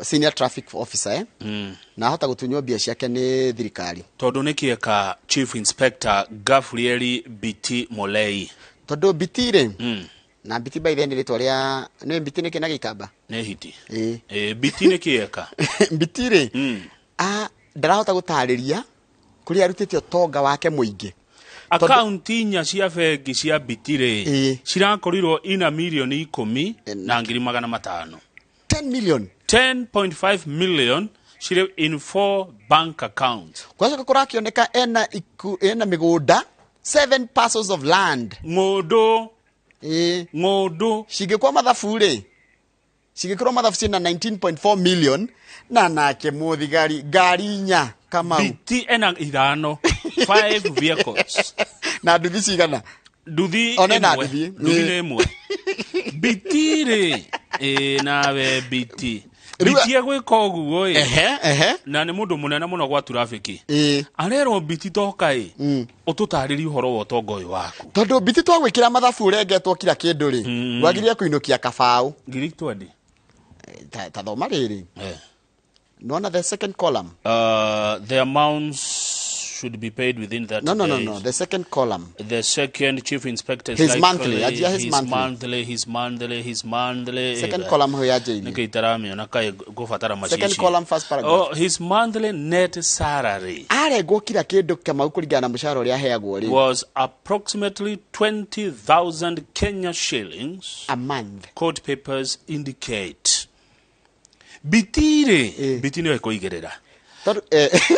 Senior traffic officer, eh? Na ahota gũtunywo mbia ciake nĩ thirikari. Tondũ nĩ kĩeka Chief Inspector Gabriel Biti Molei? Tondũ Biti rĩ, na Biti by then rĩtwa rĩa nĩ Biti nĩ kĩna gĩikamba. Nĩ hiti. Ĩĩ. Eh, Biti nĩ kĩeka? Biti rĩ, ndarahota gũtarĩria kũrĩa arutĩte ũtonga wake mũingĩ. Akaunti inya cia bengi cia Biti rĩ, cirakorirwo ina mirioni 10 na 500,000. 10 million. 10.5 million cirĩ in four bank accounts. Gwacoka kũrakĩoneka ena mĩgũnda, seven parcels of land. Ng'ũndũ. Ĩĩ. Ng'ũndũ. Cingĩkwo mathabu rĩ, cingĩkorwo mathabu ciĩna 19.4 million, na nake mũthigari ngari inya, Kamau. Biti ena ithano, five vehicles. Na nduthi cigana? Nduthi One na ĩmwe. nduthi. Nduthi nĩ ĩmwe. Biti rĩ, ĩ nawe Biti, Biti egwĩka ũguo ĩ, Ehe ehe. Na nĩ mũndũ mũnene mũno gwa trafiki. Arerwo, "Biti, toka ĩ, ũtũtarĩrie ũhoro wa ũtonga ũyũ waku." Tondũ Biti twagwĩkĩra mathabu ũrengetwo kira kĩndũ rĩ, wagĩrĩire kũinũkia kabaũ. Ngiri twendi. Ta thoma rĩrĩ. Nona the second column. The amounts should be paid within 30 No, days. no, the second column. The second chief inspector is His likely monthly, ajia his his monthly. monthly, his monthly, his monthly. Second column hau yanjĩirie. Nĩkĩ itaramĩona? Kaĩ ngũbatara macici. Second column, first paragraph. Oh, his monthly net salary Arengwo kira kĩndũ, Kamau, kũringana na mũcara ũrĩa aheagwo rĩ, was approximately 20,000 Kenya shillings, a month. Court papers indicate. Biti rĩ, Biti nĩwe kũigĩrĩra. Tondũ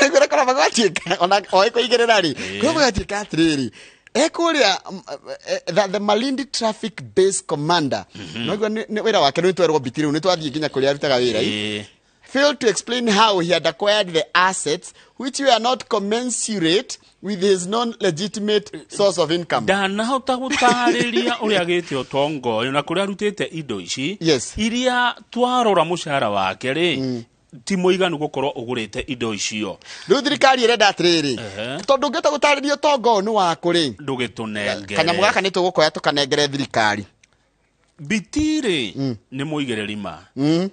nĩguo kora magwatuĩka ona oĩ kũigĩrĩra rĩ, kũrĩa gwatuĩka atĩrĩrĩ, ekũrĩa the Malindi traffic base commander, noiguo nĩ wĩra wake rĩu twerwo Biti rĩu nĩ twathiĩ nginya kũrĩa arutaga wĩra ĩ. Failed to explain how he had acquired the assets, which were not commensurate with his known legitimate source of income. Ndanahota gũtarĩria ũrĩa agĩte ũtonga ũyũ na kũrĩa arutĩte indo ici, iria twarora mũcara wake rĩ, ti mũiganu gũkorwo ũgũrĩte indo icio. Rĩu thirikari ĩrenda atĩrĩrĩ, tondũ ũngĩhota gũtarĩria ũtonga ũyũ nĩ waku rĩ, ndũgĩtũnengere. Kanyamũ gaka nĩ tũgũkoya tũkanengere thirikari. Biti rĩ, nĩ mũigĩrĩri ma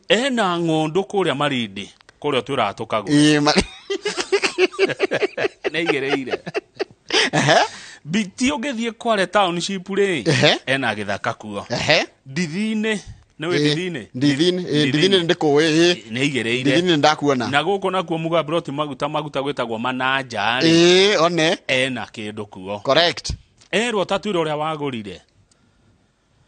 ena ng'ũndũ kũrĩa Marindi, kũrĩa twĩraga tũkagũra. Ĩĩ, Nĩ aigĩrĩire. Biti ũngĩthiĩ Kware township rĩ, ena gĩthaka kuo. Ndithi-inĩ, nĩ wĩ Ndithi-inĩ? Ndithi-inĩ, ĩĩ, Ndithi-inĩ nĩ ndĩkũĩ, ĩĩ. Nĩ aigĩrĩire. Ndithi-inĩ nĩ ndakuona. Na gũkũ nakuo Mugambroti maguta maguta gwĩtagwo Mananja rĩ, Ĩĩ, one. Ena kĩndũ kuo. Correct. Erwo tatwĩre ũrĩa wagũrire.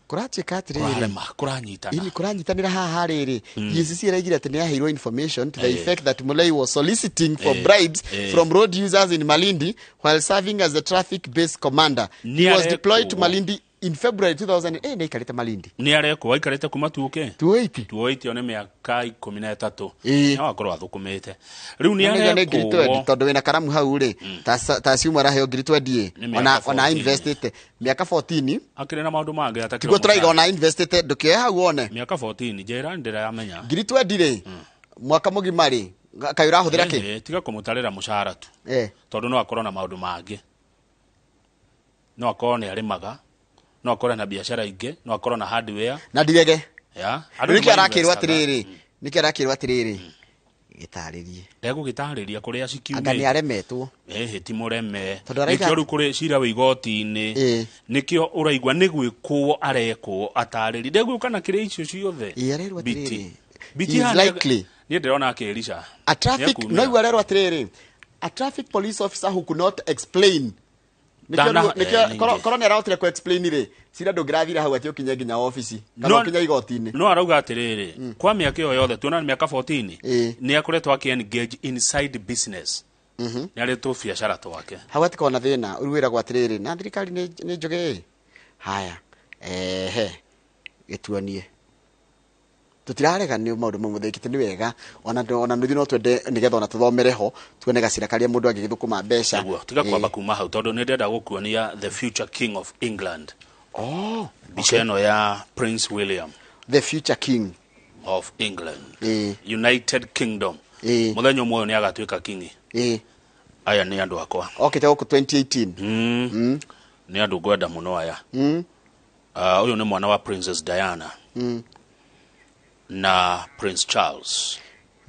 Kũratuĩka atĩrĩrĩ, Kũrarema kũranyitana. Ini kũranyitanĩra haha rĩrĩ, EACC ĩraigire atĩ nĩ yaheirwo information to the effect that Mulei was soliciting for bribes from road users in Malindi while serving as the traffic base commander. He was deployed to Nĩarekwo. Malindi in February 2000. Nĩ aikarĩte Malindi. Nĩ arekwo aikarĩte kuma tuke 280. 280 nĩ mĩaka 13. Ĩĩ. No akorwo athũkũmĩte rĩu nĩ Nĩ ngiri 20. arekwo. Tondũ wĩna karamu hau rĩ, ta ciuma araheo ngiri 20. Nĩ mĩaka Ona ona 14. investĩte mĩaka 14. Akĩrĩ na maũndũ mangĩ atakĩrĩ. Tiguo tũraiga ona investĩte, ndũkĩoe hau wone. Mĩaka 14 njĩra ndĩramenya. Ngiri 20 rĩ, mwaka mũgima rĩ, kaĩ ũrahũthĩra kĩ? Tiga kũmũtarĩra mũcara tu. Tondũ no akorwo na maũndũ mangĩ, no akorwo nĩ arĩmaga, no akorwo na biacara ingĩ, no akorwo na hardware. Na ndirege. Ya. Andũ Rĩu nĩkĩo arakĩrwo nĩma-investaga. atĩrĩrĩ, nĩkĩo arakĩrwo atĩrĩrĩ, gĩtarĩrie. Ndegũgĩtarĩria kũrĩa Anga nĩ cikiumĩte. aremetwo. Ĩhĩ, ti mũreme. Tondũ araiga Nĩkĩo rĩu kũrĩ cira wĩ igoti-inĩ. Nĩkĩo ũraigua nĩ gwĩkwo arekwo atarĩri, ndegũka na kĩrĩa icio ciothe. Ĩĩ, arerwo Biti. atĩrĩrĩ, Biti he is haha likely niĩ ndĩrona akĩrica. A traffic Nĩekumĩra. no igua arerwo atĩrĩrĩ, a traffic police officer who could not explain. Nĩkĩo nĩkĩo ningĩ. Korwo nĩ arahotire ku explain rĩ, cira ndũngĩrathire hau atĩ ũkinye nginya obici kana ũkinye igoti-inĩ. No arauga atĩrĩrĩ, kwa mĩaka ĩyo yothe tuona nĩ mĩaka 14, nĩ akoretwo akĩ engage inside business, nĩ arĩ tũ biacara twake. Hau hatikoragwo na thĩna. Rĩu wĩragwo atĩrĩrĩ, na thirikari nĩ njũgĩ ĩ. Haya, ehe, gĩtuonie tũtirarega nĩ maũndũ mamwe mũthĩkĩte nĩ wega, ona nĩthuĩ no twende nĩgetha ona tũthomere ho tuone gacĩra karĩa mũndũ angĩgĩthũkũma mbeca. Nĩguo tiga kwamba kuma hau, tondũ nĩ ndĩrenda gũkuonia the future king of England. Oh. Mbica ĩno ya Prince William. The future king of England, United Kingdom. Mũthenya ũmwe ũyũ nĩ agatuĩka king. Aya nĩ andũ akwa. Okĩte gũkũ 2018. Nĩ andũ ngwenda mũno aya. Ũyũ nĩ mwana wa Princess Diana. Na Prince Charles.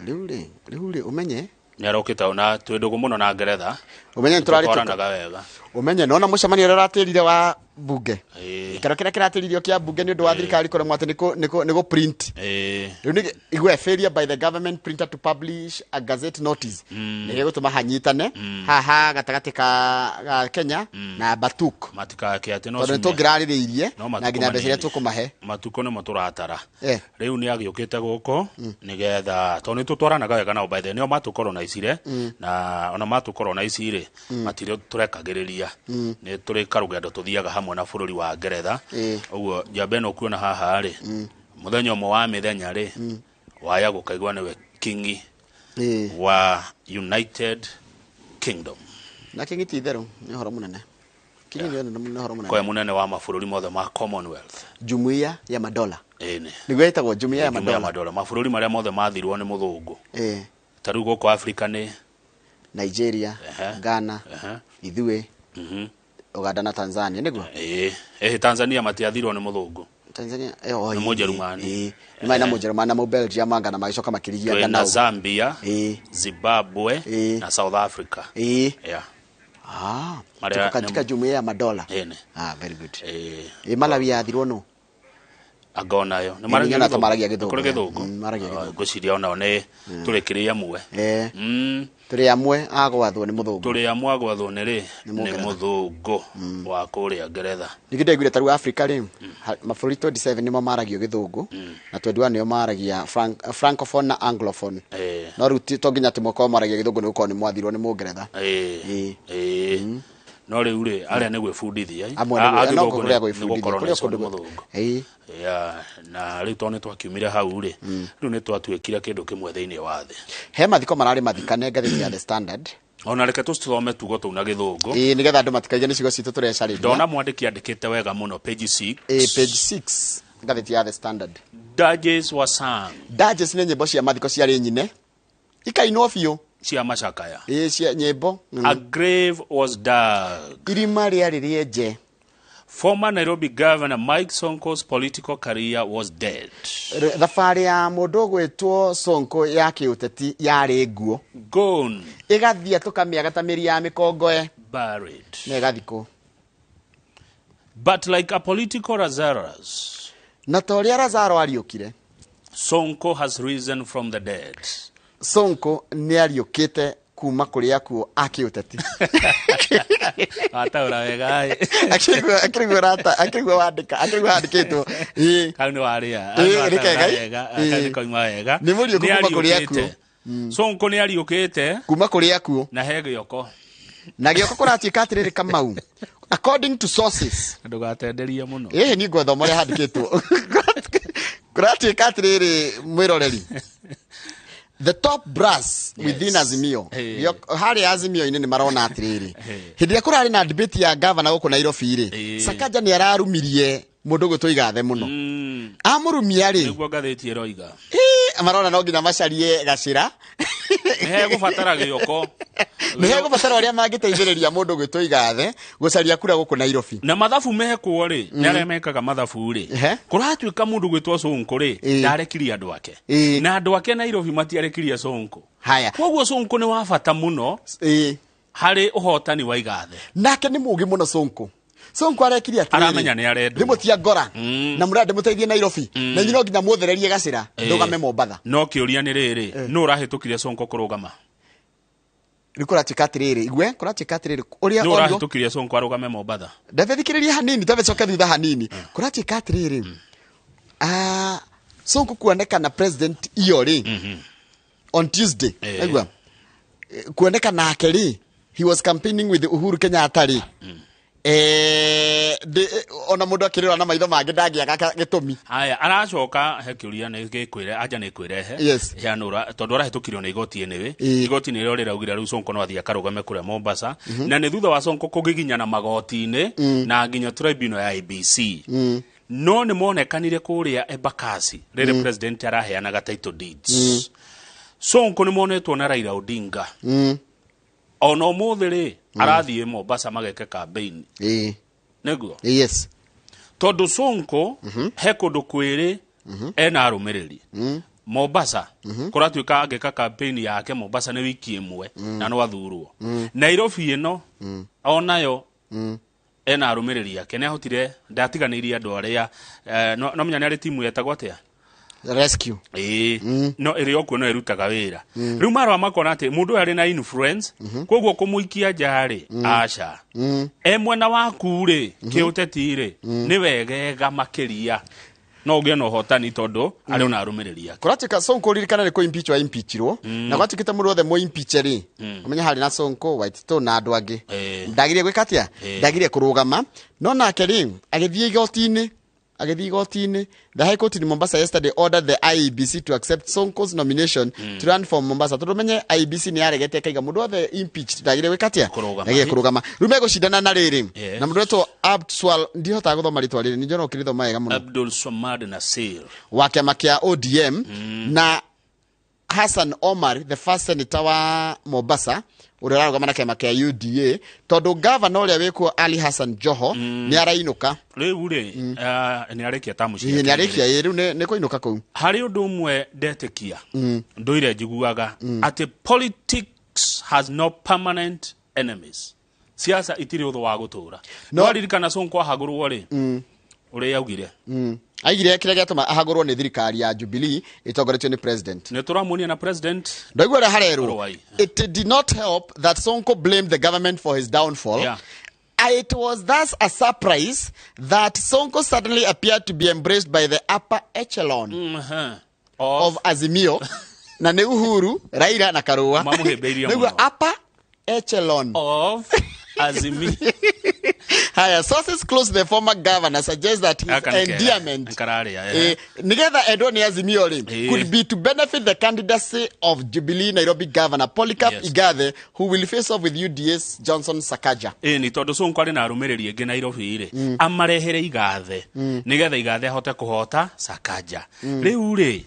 Rĩu rĩ ũmenye Nĩ arokĩte ona twĩ ndũgũ mũno na Ngeretha. Ũmenye nĩ tũrarĩ Tũtwaranaga wega. Ũmenye nona mũcemanio ũrĩa ũratĩrire wa bunge, gĩikaro kĩrĩa kĩratĩririo kĩa bunge nĩ ũndũ wa thirikari kũremwo atĩ nĩ gũ print. Rĩu nĩ igwe failure by the government printer to publish a gazette notice nĩ gĩgũtũma hanyitane haha gatagatĩ ka Kenya na Batuk. Matikake atĩ no Tondũ nĩ ciumia- tũngĩrarĩrĩirie No na matukũ nginya mbeca iria manini. tũkũmahe. Matukũ nĩmo tũratara. Rĩu nĩ agĩũkĩte gũkũ nĩgetha tondũ nĩ tũtwaranaga wega nao, by the way, nĩo matũkoronaicire, na ona matũkoronaici rĩ, matirĩ tũrekagĩrĩria, nĩ tũrĩ karũgendo tũthiaga hamwe na bũrũri wa Ngeretha. Ũguo njamba ĩno ũkuona haha rĩ, mũthenya ũmwe wa mĩthenya rĩ, waya gũkaigua nĩwe kingi wa United Kingdom. Na kĩng'i ti itherũ nĩ ũhoro mũnene, kĩng'i nĩ ũhoro mũnene. Koe mũnene wa mabũrũri mothe ma Commonwealth. Jumuiya ya Madola. Ĩni. Nĩguo ĩtagwo Jumuiya ya Jumuiya ya Madola. Madola, mabũrũri marĩa mothe mathirwo nĩ mũthũngũ. Ta rĩu gũkũ Africa nĩ Nigeria, Ghana, ithuĩ, Uganda na Tanzania, nĩguo? Ĩĩ, Tanzania matiathirwo nĩ mũthũngũ. Tanzania oh, Nĩ Mũjerumani. Ĩĩ, nĩ marĩ na Mũjerumani na Mũbelgium anga na magĩcoka makĩrigia Twĩna nao. Zambia, Zimbabwe na South Africa. Yeah. Ah, Marĩa tuko katika Jumuiya ya Madola. Ĩni. Ah, very good. Ĩĩ. Malawi yathirwo no Anga onayo nĩ Ĩĩ, nĩ ta maragia Gĩthũngũ, Kũrĩ Gĩthũngũ. Maragia Gĩthũngũ. Ngwĩciria onao nĩ tũrĩ amwe. Tũrĩ amwe a gwathwo nĩ mũthũngũ. Tũrĩ amwe agwathwo nĩ rĩ? Nĩ Nĩ Mũngeretha. mũthũngũ wa kũrĩa Ngeretha. Ningĩ ndaiguire ta rĩu Africa rĩ, mabũrũri 27 nĩmo maragio Gĩthũngũ na 21 nĩo maragia francophone na anglophone. No rĩu to nginya atĩ mũkorwo maragia Gĩthũngũ nĩ gũkorwo nĩ mwathirwo nĩ Mũngeretha. Ĩĩ. No rĩu rĩ, arĩa nĩ gwĩbundithia. Amwe A no Gĩthũngũ kũrĩa nĩ gwĩbundithia. gũkorwo Kũrĩa nĩ kũndũ mũthũngũ. Ya, na rĩu tondũ nĩ twakiumire hau rĩ, rĩu nĩ twatuĩkire kĩndũ kĩmwe thĩinĩ wa thĩ. He mathiko mararĩ mathikane, ngathĩti ya The Standard. Ona reke tũcithome tugo tũu na Gĩthũngũ. Ĩĩ, nĩgetha andũ matikaige nĩ ciugo citũ tũrecarĩria. Ndona mwandĩki andĩkĩte wega mũno, page 6. Ĩĩ, page 6, ngathĩti ya The Standard. Dirges were sung. Dirges nĩ nyĩmbo cia mathiko ciarĩ nyine ikainwo biũ. Cia macakaya. Ĩĩ, cia nyĩmbo. A grave was dug. Irima rĩarĩ rĩenje. Former Nairobi Governor Mike Sonko's political career was dead. Thabarĩ ya mũndũ ũgwĩtwo Sonko ya kĩũteti yarĩ nguo. Gone. Ĩgathiĩ tũkamĩaga ta mĩri ya mĩkongoe. Buried. Na ĩgathikwo. But like a political Lazarus, Na ta ũrĩa Lazaro ariũkire, Sonko has risen from the dead. Sonko nĩ ariũkĩte kuma kũrĩ akuo a kĩũteti. Wataũra wega ĩ. Akĩrĩguo wandĩka, akĩrĩguo handĩkĩtwo, ĩĩ. Kau nĩ warĩa. Ĩĩ, nĩ kega, Wega, kau nĩ kauma wega. Nĩ mũriũku kuma kũrĩ Nĩ ariũkĩte. Sonko nĩ ariũkĩte kuma kũrĩ akuo. Na he gĩoko. Na gĩoko kũratuĩka atĩrĩrĩ, Kamau, according to sources, Ndũgatenderie mũno. Ĩhĩ, niĩ ngwethoma ũrĩa handĩkĩtwo. Kũratuĩka atĩrĩrĩ, mwĩroreri, the top brass within Azimio, harĩa Azimio-inĩ nĩ marona atĩrĩrĩ, hĩndĩ ĩrĩa kũrarĩ na debate ya gavana gũkũ Nairobi rĩ, Sakaja nĩ ararumirie mũndũ ũgwĩtwo Igathe mũno. Amũrumia rĩ, Nĩguo ngathĩti ĩroiga. Marona no nginya macarie gacĩra. Nĩ hegũbatara gĩoko. Nĩ hegũbatara ũrĩa mangĩteithĩrĩria mũndũ ũgwĩtwo Igathe gũcaria kura gũkũ Nairobi. Na mathabu mekwo rĩ, nĩ arĩa mekaga mathabu rĩ, kũratuĩka mũndũ gwĩtwo Sonko rĩ, ndarekirie andũ ake, na andũ ake Nairobi matiarekirie Sonko. Haya. Koguo Sonko nĩ wa bata mũno harĩ ũhotani wa Igathe. Nake nĩ mũũgĩ mũno Sonko. Sonko arekire atĩrĩrĩ, Aramenya nĩ arendwo. Ndĩmũtia ngora na mũrenda ndĩmũteithie Nairobi, na inyuĩ no nginya muothererie gacĩra ndũgame Mombatha. No kĩũria nĩ rĩrĩ, nũ ũrahĩtũkirie Sonko kũrũgama? Rĩu kũratuĩka atĩrĩrĩ, igue, kũratuĩka atĩrĩrĩ, ũrĩa Nũ orio ũrahĩtũkirie Sonko arũgame Mombatha? Ndabe thikĩrĩria hanini, twambe coke thutha hanini. Kũratuĩka atĩrĩrĩ, ah, Sonko kuonekana president iyo rĩ on Tuesday, aigua, kuonekana nake rĩ, he was campaigning with Uhuru Kenyatta rĩ, ona mũndũ akĩrĩra na maitho mangĩ ndangĩaga gĩtũmi. Haya, aracoka he kĩũria nĩ gĩkwĩre anja nĩ kwĩrehe yanũra tondũ arahĩtũkirio nĩ igoti anyway. Igoti nĩrĩo rĩraugire rĩu Sonko no athiĩ akarũgame kũrĩa Mombasa, na nĩ thutha wa Sonko kũgiginyana magoti-inĩ na nginya tribunal ya IBC, no nĩ monekanire kũrĩa Embakasi rĩrĩ president araheanaga title deeds. Sonko nĩ monetwo na Raila Odinga. Ona ũmũthĩ rĩ, arathiĩ Mombasa mageke campaign. Nĩguo? Yes. Tondũ Sonko he kũndũ kwĩrĩ Ena arũmĩrĩri Mombasa. Kũratuĩka angĩka campaign yake Mombasa nĩ wiki ĩmwe na no athurwo. Nairobi ĩno onayo ena arũmĩrĩri ake, nĩ ahotire, ndatiganĩirie andũ arĩa no menya nĩ arĩ timu yetagwo atĩa? Rescue. Ĩĩ, no ĩrĩ o kuo, no ĩrutaga wĩra. Rĩu marũa makona atĩ mũndũ ũyũ arĩ na influence, koguo kũmũikia nja rĩ, aca. E mwena waku rĩ, kĩũteti rĩ, nĩ wegega makĩria no ũgĩe na ũhotani tondũ arĩ ona arũmĩrĩri ake. Kũratuĩka Sonko, ririkana nĩ kũ-impeach wa impeachirwo, na gwatuĩkĩte mũndũ wothe mũ-impeach rĩ, ũmenye harĩ na Sonko, Waititũ na andũ angĩ. Ndagire gwĩka atĩa? Ndagire kũrũgama. No nake rĩ, agĩthiĩ igoti-inĩ, agĩthiĩ igoti-inĩ. The High Court in Mombasa yesterday ordered the IEBC to accept Sonko's nomination to run for Mombasa, tondũ menye IEBC nĩ yaregete ĩkaiga mũndũ wothe impeached ndagire gwĩka atĩa? Kũrũgama. Ndagire kũrũgama. Rĩu megũcindana na rĩrĩ Yes. na mũndũ wetwo Abswal, ndihotaga gũthoma rĩtwa rĩrĩ, nĩnjona ũkĩrĩthoma wega mũno. Abdul Swamad Nasir. Wa kĩama kĩa ODM, na Hassan Omar, the first senator wa Mombasa, ũrĩa ũrarũgama na kĩama kĩa UDA, tondũ gavana ũrĩa wĩkuo Ali Hassan Joho nĩ arainũka. Rĩu rĩ, nĩ arĩkia tamu ciake. Nĩ arĩkia, ĩ, rĩu nĩ kũinũka kũu. Harĩ ũndũ ũmwe ndetĩkia, ndũire njiguaga atĩ politics has no permanent enemies. Siasa itirĩ ũthũ wa gũtũra. No ririkana Sonko ahagũrwo rĩ, ũrĩa augire? Aigire kĩrĩa gĩatũma ahagũrwo nĩ thirikari ya Jubilee ĩtongoretio nĩ president. Nĩ tũramuonia na president. Ndaigua ũrĩa harerwo. Rũai. It did not help that Sonko blamed the government for his downfall. It was thus a surprise that Sonko suddenly appeared to be embraced by the upper echelon of Azimio, na nĩ Uhuru, Raila na Karua. Mamũhĩmbĩirie Nĩguo mũno. upper echelon Of Azimio. Haya, sources close to the former governor suggest that his Aka nĩ kega. endearment Nĩ kararĩa, eh. Nigetha endwo nĩ Azimio rĩ, could be to benefit the candidacy of Jubilee Nairobi Governor Polycarp Igathe, who will face off with UDA's Johnson Sakaja. Ĩ nĩ tondũ Sonko arĩ na arũmĩrĩri aingĩ Nairobi rĩ, amarehere Igathe nĩgetha Igathe ahote kũhota Sakaja. Rĩu rĩ,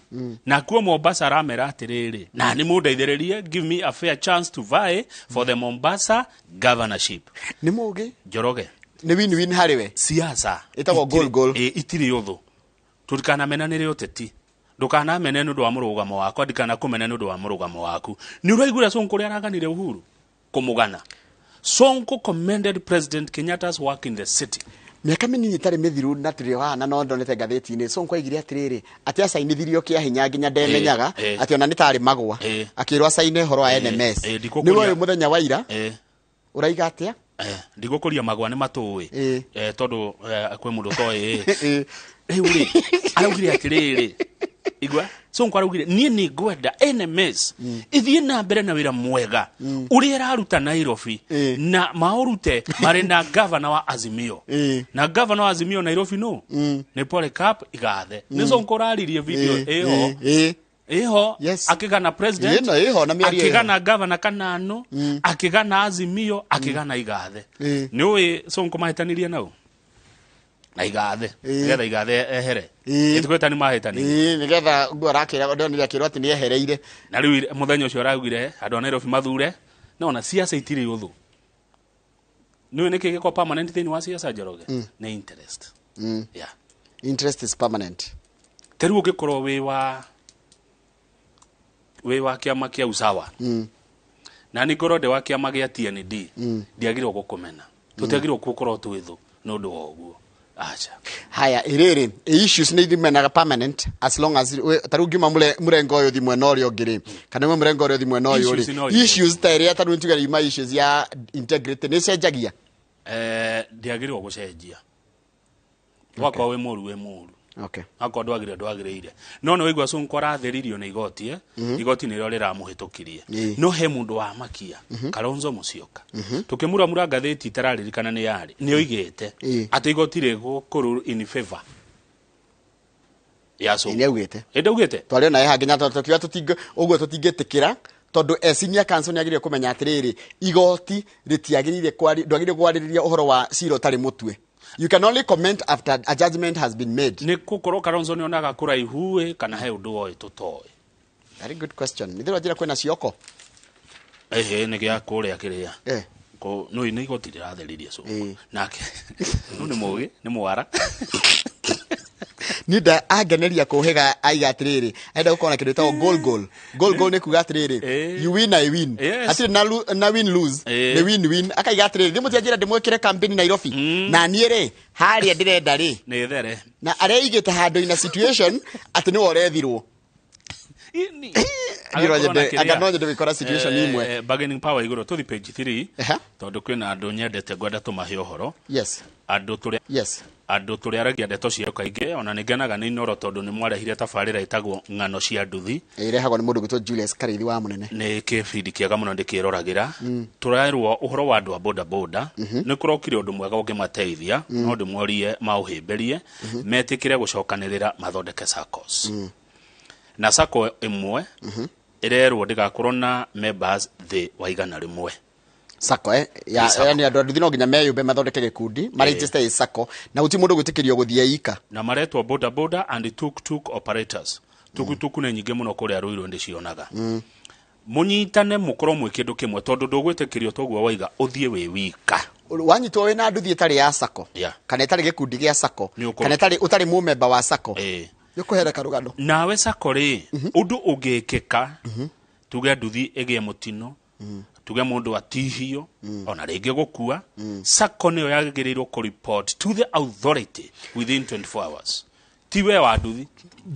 nakuo Mombasa aramera atĩrĩrĩ, na nĩ mũndeithĩrĩrie, give me a fair chance to vie for the Mombasa governorship. Nĩ mũgĩ. Njoroge. Nĩ win-win harĩ we. Siasa Ĩtagwo goal goal. Ĩ, itirĩ ũthũ. Tũtikanamenanĩre ũteti. Ndũkanamene nĩ ũndũ wa mũrũgamo wakwa, ndikanakũmene nĩ ũndũ wa mũrũgamo waku. Nĩ ũraiguire Sonko ũrĩa araganire Uhuru kũmũgana? Sonko commended President Kenyatta's work in the city. Mĩaka mĩnini ĩtarĩ mĩthiru na tũrĩ haha na no ndonete ngathĩti-inĩ, Sonko aigire atĩrĩrĩ, atĩ acainithirio kĩa hinya nginya ndemenyaga, atĩ ona nĩ tarĩ magwa, akĩrwo acaine ũhoro wa NMS. Ndikũkũria- Nĩ ũyũ mũthenya wa ira ũraiga atĩa? Ndigũkũria magwa nĩ matũĩ. Tondũ kwĩ mũndũ ũtoĩ. Rĩu rĩ, araugire atĩrĩrĩ, igua, Sonko araugire, niĩ nĩ ngwenda NMS ĩthiĩ na mbere na wĩra mwega ũrĩa ĩraruta Nairobi, na maũrute marĩ na gavana wa Azimio. Na gavana wa Azimio Nairobi no nĩ Polycarp Igathe. Nĩ Sonko ũraririe, video ĩho. Ĩho. Akĩgana president. Ĩno ĩho na mĩario ĩho. Akĩgana gavana Kanano, akĩgana Azimio, akĩgana Igathe. Nĩ ũĩ Sonko mahĩtanirie nau na Igathe nĩgetha Igathe ehere. Ĩtikwĩta nĩ mahĩtanirie. Ĩ, nĩgetha ũguo arakĩra, ndonire akĩrwo atĩ nĩ ehereire. Na rĩu mũthenya ũcio araugire andũ a Nairobi mathure. No ona siasa itirĩ ũthũ. Nĩũĩ nĩkĩ gĩkorwo permanent thĩinĩ wa siasa, Njoroge? Nĩ interest. Yeah. Interest is permanent. Ta rĩu ũngĩkorwo wĩ wa kĩama kĩa Usawa, na nĩ ngorwo ndĩ wa kĩama gĩa TND, ndiagĩrĩirwo gũkũmena, tũtiagĩrĩirwo gũkorwo twĩ thũ nĩ ũndũ wa ũguo, aca. Haya, ĩrĩrĩ, issues nĩ ithimenaga permanent as long as ta rĩu ngiuma mũrengo ũyũ thi mwena ũrĩa ũngĩ rĩ, kana ũmwe mũrengo ũrĩa ũthi mwena ũyũ Issues rĩ, no ithe. Issues ta ĩrĩa ta rĩu tuge yuma issues ya integrity nĩ cenjagia? Ndiagĩrĩirwo gũcenjia. Wakorwo wĩ mũru, wĩ mũru. Akorwo ndwagĩrĩire, ndwagĩrĩire. No nĩ waigua Sonko arathĩririo nĩ igoti, eh? Igoti nĩrĩo rĩramũhĩtũkirie. No he mũndũ wamakia, Kalonzo Musyoka. Tũkĩmuramura ngathĩti itararirikana nĩ yarĩ nĩ oigĩte atĩ igoti rĩgũkũrũ in favor ya Sonko. Nĩ augĩte. Ĩ, ndaugĩte. Twarĩ ona hangĩ na tũkiuga tũtingĩ ũguo, tũtingĩtĩkĩra, tondũ e senior counsel nĩ agĩrĩire kũmenya atĩrĩrĩ, igoti rĩtiagĩrĩire ndwagĩrĩire kwarĩrĩria ũhoro wa cira ũtarĩ mũtue. You can only comment after a judgment has been made. Nĩ gũkorwo Kalonzo nĩ onaga kũraihu ĩ, kana he ũndũ oĩ tũtoĩ? Very good question. Nĩ ndĩrona kwĩna cioko. Ehe, nĩ gĩa kũrĩa kĩrĩa ko no nĩ igoti rĩratheririe Sonko. Nake no nĩ mũgĩ, nĩ mwara. Niĩ nda angeneria kũhĩga aiga atĩrĩrĩ, arenda gũkorwo na kĩndũ gĩtagwo goal goal. Goal goal nĩ kuga atĩrĩrĩ, you win, I win. Yes. Hatirĩ na, na win lose, nĩ win win. Akaiga atĩrĩrĩ, thiĩ mũtianjĩra ndĩmwĩkĩre campaign Nairobi. Na niĩ rĩ, harĩa ndĩrenda rĩ, Nĩ there. Na areigĩte handũ ina situation atĩ nĩwe ũrethirwo. Ini. Niĩ no Agakorwo na nyende- kĩrĩa. anga no nyende gũikora situation imwe. Bargaining power igũrũ, tũthi page 3. Ehe. Tondũ kwĩna andũ nyendete ngwenda tũmahe ũhoro. Yes. Andũ tũrĩa Yes. Andũ tũrĩa aragia ndeto ciao kaingĩ, ona nĩ ngenaga nĩ Inoro tondũ nĩ mwarehire tabarĩra ĩtagwo Ng'ano cia Nduthi. Ĩrehagwo nĩ mũndũ gwĩtwo Julius Karĩithi wa Mũnene. Nĩ kĩbindi kĩega mũno ndĩkĩroragĩra. Tũrerwo ũhoro wa andũ a boda boda, nĩ kũrokire ũndũ mwega ũngĩmateithia, no ndĩmorie maũhĩmbĩrie, metĩkĩre gũcokanĩrĩra mathondeke SACCOs. Na SACCO ĩmwe ĩrerwo ndĩgakorwo na members thĩ wa 100. Sacco ya Sacco. Yani andũ a nduthi no nginya meyũmbe mathondeke gĩkundi, maregister ĩ sacco, na gũtirĩ mũndũ gwĩtĩkĩrio gũthiĩ ika. Na maretwo boda boda and tuk tuk operators. Tukutuku nĩ nyingĩ mũno kũrĩa Ruiru, ndĩcionaga. Mũnyitane mũkorwo mwĩ kĩndũ kĩmwe, tondũ ndũgwĩtĩkĩrio toguo waiga ũthiĩ wĩ wika. Wanyitwo wĩna nduthi ĩtarĩ ya sacco kana ĩtarĩ gĩkundi gĩa sacco Nĩ ũkũrutwo. kana ĩtarĩ ũtarĩ mũmemba wa sacco, nĩ ũkũhere karũgano. Nawe sacco rĩ, ũndũ ũngĩkĩka, tuge nduthi ĩgĩe mũtino, tuge mũndũ atihio, ona rĩngĩ gũkua, sacco nĩyo yagĩrĩirwo kũ report to the authority within 24 hours, ti we wa nduthi.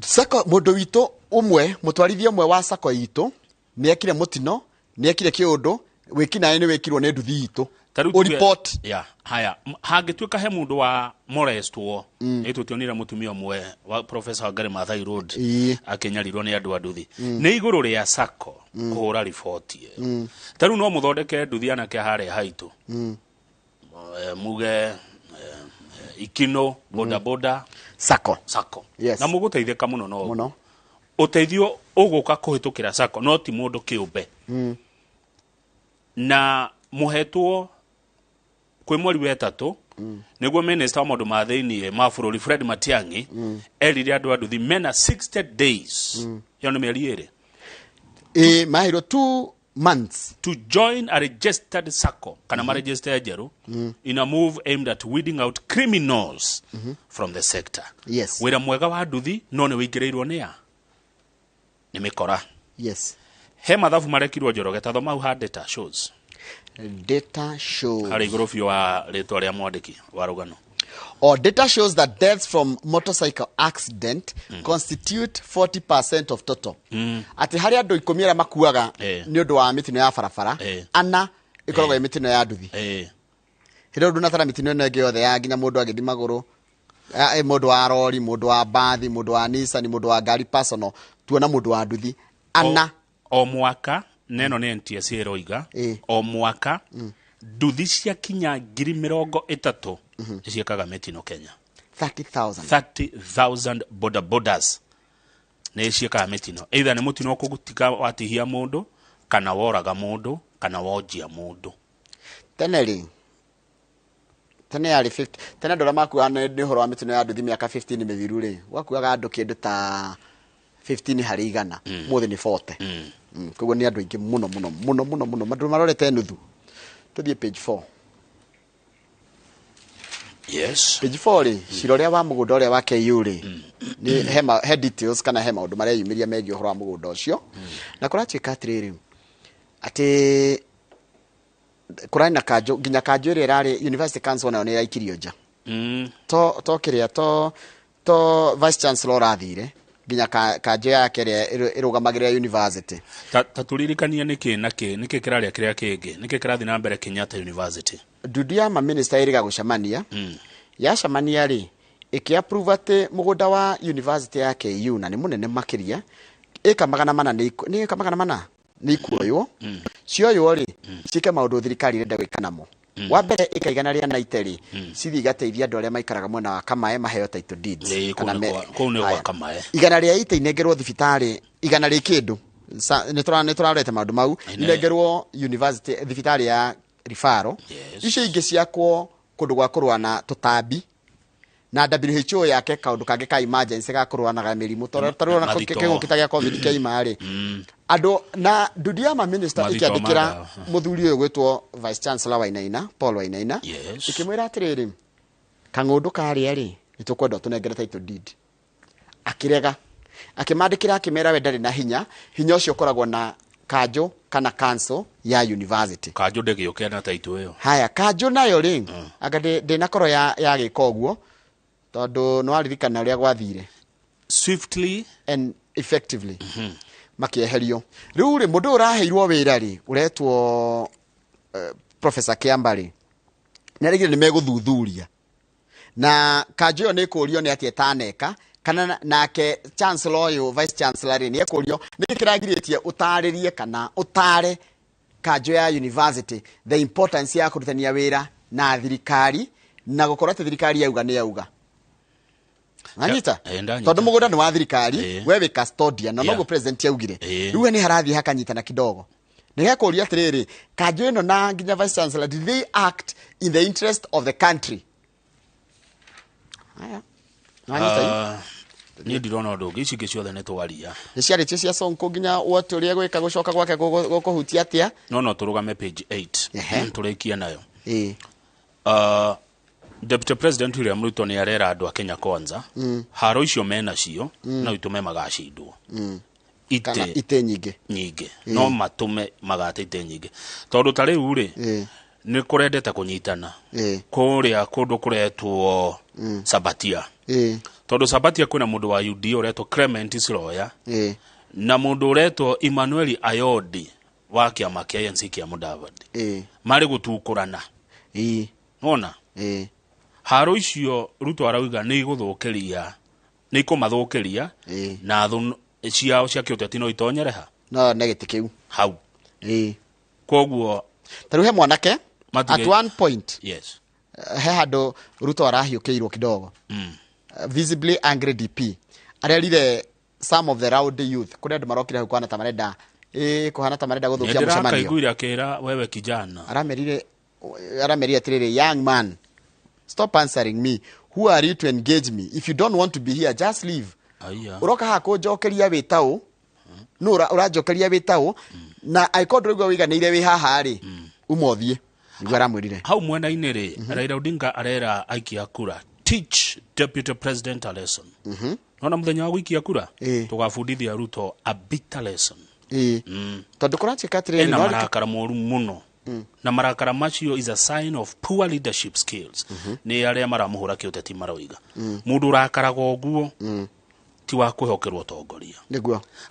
Sacco, mũndũ witũ ũmwe, mũtwarithia ũmwe wa sacco itũ nĩ ekire mũtino, nĩ ekire kĩũndũ wĩkinaĩ, nĩ wĩkirwo nĩ nduthi itũ. Ta rĩu tuge- Ũripoti. Ya haya, hangĩtuĩka he mũndũ wa molestwo, nĩ tũtionire mũtumia ũmwe wa Professor Wangari Maathai Road akĩnyarirwo nĩ andũ a nduthi, nĩ igũrũ rĩa sacco kũhũra riboti ĩyo. Ta rĩu no mũthondeke nduthi anake harĩa haitũ, muge Ikino boda boda sacco. Sacco. Yes. Na mũgũteithĩka mũno no Mũno. Ũteithio ũgũka kũhĩtũkĩra sacco, no ti mũndũ kĩũmbe. Na mũhetwo kwĩ mweri wa ĩtatũ nĩguo minister wa maũndũ ma thĩiniĩ ma bũrũri Fred Matiang'i erire andũ a nduthi mena 60 days, ĩyo nĩ mĩeri 2. Ĩ maheirwo 2 months to join a registered sacco kana maregister njerũ in a move aimed at weeding out criminals from the sector. Wĩra mwega wa nduthi no nĩ wĩingĩrĩirwo nĩ a nĩ mĩkora. He mathabu marekirwo Njoroge, ta thoma hau ha data shows. Data shows. Harĩa igũrũ biũ wa rĩtwa rĩa mwandĩki wa rũgano. Or data shows that deaths from motorcycle accident constitute 40% of total. Atĩ harĩ andũ 10 arĩa makuaga nĩ ũndũ wa mĩtino ya barabara, ana ĩkoragwo ĩ mĩtino ya nduthi. Hĩndĩ ĩyo ndũnatara mĩtino ĩno ĩngĩ yothe ya nginya mũndũ agĩthiĩ magũrũ, mũndũ wa rori, mũndũ wa mbathi, mũndũ wa Nissan, mũndũ wa ngari personal, tuona mũndũ wa nduthi ana. O mwaka, neno nĩ NTSA ĩroiga, o mwaka nduthi ciakinya 30,000 nĩ ciĩkaga mĩtino Kenya. 30,000. 30,000 boda bodas nĩ ciĩkaga mĩtino, either nĩ mũtino ũkũgũtiga watihia mũndũ, kana woraga mũndũ, kana wonjia mũndũ. Tene rĩ, tene yarĩ 50, tene andũ arĩa makuaga nĩ ũhoro wa mĩtino ya nduthi mĩaka 15 mĩthiru rĩ, gwakuaga andũ kĩndũ ta 15 harĩ 100, mũthĩ nĩ 40. Koguo nĩ andũ aingĩ mũno mũno mũno mũno mũno, andũ marorete nuthu. Tũthiĩ page 4. Yes. Page 4 rĩ, cira ũrĩa wa mũgũnda ũrĩa wa KU rĩ, nĩ he details kana he maũndũ mareyumĩria megiĩ ũhoro wa mũgũnda ũcio, na kũratuĩka atĩrĩrĩ, atĩ kũrarĩ na kanjũ, nginya kanjũ ĩrĩa ĩrarĩ University Council nayo nĩ ĩraikirio nja. To kĩrĩa to vice chancellor ũrathire, nginya kanjũ yake ĩrĩa ĩrũgamagĩrĩra university. Ta tũririkanie nĩkĩ na kĩ, nĩkĩ kĩrarĩa kĩrĩa kĩngĩ, nĩkĩ kĩrathiĩ na mbere Kenyatta University? Ndundu ya maminista ĩrĩga gũcemania, yacemania rĩ, ĩkĩ-approve atĩ mũgũnda wa university ya KU, na nĩ mũnene makĩria, ĩka 400 nĩ ĩka 400 nĩ ikuoywo. Cioywo rĩ, ciĩke maũndũ thirikari ĩrenda gwĩka namo. Wa mbere, ĩka 190 rĩ, cithiĩ igateithia andũ arĩa maikaraga mwena wa Kamae maheo title deeds. Kũu nĩ kũu nĩ Haya. gwa Kamae. 180 inengerwo thibitarĩ, igana rĩ kĩndũ. Nĩ tũrarorete maũndũ mau. Inengerwo university thibitarĩ ya referral. Icio ingĩ ciakwo kũndũ gwa kũrũa na tũtambi, na WHO yake kaũndũ kangĩ ka emergency ga kũrũa na mĩrimũ, tondũ tarĩu ona Mathito. kĩng'ũki ta gĩa COVID kĩaima rĩ, andũ na ndundu ya maminista Mathito ĩkĩandĩkĩra ma ndawa. mũthuri ũyũ gwĩtwo vice chancellor Wainaina, Paul Wainaina, ĩkĩmwĩra atĩrĩrĩ, kang'ũndũ karĩa rĩ, nĩ tũkwenda ũtũnengere title deed. Akĩrega, akĩmandĩkĩra, akĩmera we ndarĩ na hinya. Hinya ũcio ũkoragwo na kanjũ kana council ya university. Kanjũ ndĩgĩũke na taitũ ĩyo. Haya, kanjũ nayo rĩ, anga ndĩnakorwo ya gĩka ũguo, tondũ nĩwaririkana ũrĩa gwathire. Swiftly and effectively. Makĩeherio. Rĩu rĩ, mũndũ ũyũ ũraheirwo wĩra rĩ, ũretwo Professor Kiamba rĩ, nĩ arĩgire nĩ megũthuthuria na kanjũ ĩyo nĩ ĩkũrio nĩ atĩa ĩtaneka, kana nake chancellor ũyũ, vice chancellor rĩ, nĩ ekũrio nĩkĩ kĩragirĩtie ũtarĩrie kana ũtare kanjũ ya university the importance ya kũrutania wĩra na thirikari, na gũkorwo atĩ thirikari yauga nĩ yauga. Nanyita? Ndanyita. Tondũ mũgũnda nĩ wa thirikari, we wĩ custodian, na noguo president augire. Rĩu we nĩ harathiĩ hakanyitana kidogo. Nĩ gekũria atĩrĩrĩ, kanjũ ĩno na nginya vice chancellor, did they act in the interest of the country? Haya, nanyita hiu? Niĩ ndirona ũndũ ũngĩ, ici ingĩ ciothe nĩ twaria. Nĩ ciarĩtio cia Sonko, nginya wote ũrĩa gwĩka gũcoka gwake gũkũhutia atĩa. No tũrũgame page 8. Tũrĩkie nayo. Deputy President William Ruto nĩ arera andũ a Kenya Kwanza haro icio menacio no itũme magacindwo. Kana ite ite nyingĩ. Nyingĩ no matũme magate ite nyingĩ, tondũ ta rĩu rĩ, nĩ kũrendete kũnyitana kũrĩa kũndũ kũretwo Sabatia, tondũ Sabatia kwĩna mũndũ wa UDA ũretwo Clement Siroya na mũndũ ũretwo Emmanuel Ayodi wa kĩama kĩa ANC kĩa Mudavadi, marĩ gũtukũrana. Nona haro icio Ruto arauga nĩ igũthũkĩria, nĩ ikũmathũkĩria na thũ ciao cia kĩũteti no itonyere ha No nĩ gĩtĩ kĩu hau. Koguo Ta rĩu he mwanake Matige- at one point, he handũ Ruto arahiũkĩirwo kidogo. Visibly angry DP arerire some of the rowdy youth, kũrĩ andũ marokire hau kũhana ta marenda kũhana ta marenda gũthũkia mũcemanio. Nĩndĩrakaiguire akĩra wewe kijana. Aramerire atĩrĩrĩ, "Young man, stop answering me. Who are you to engage me? If you don't want to be here, just leave." Aya. Ũroka haha kũnjokeria wĩ taũ nũ ũranjokeria wĩ taũ, na angĩkorwo ndũraigua wĩiganĩire wĩ haha rĩ, uma ũthiĩ, nĩguo aramwĩrire. Hau mwena-inĩ rĩ, Raila Odinga arera aikia kura, "Teach deputy president a lesson." Nona mũthenya wa gũikia kura tũgabundithia Ruto a bitter lesson. Tondũ kũratuĩka atĩrĩrĩ, ena no marakara moru mũno, na marakara macio is a sign of poor leadership skills. Nĩ arĩa maramũhũra kĩũteti maroiga mũndũ ũrakaraga ũguo ti wa kwĩhokerwo ũtongoria.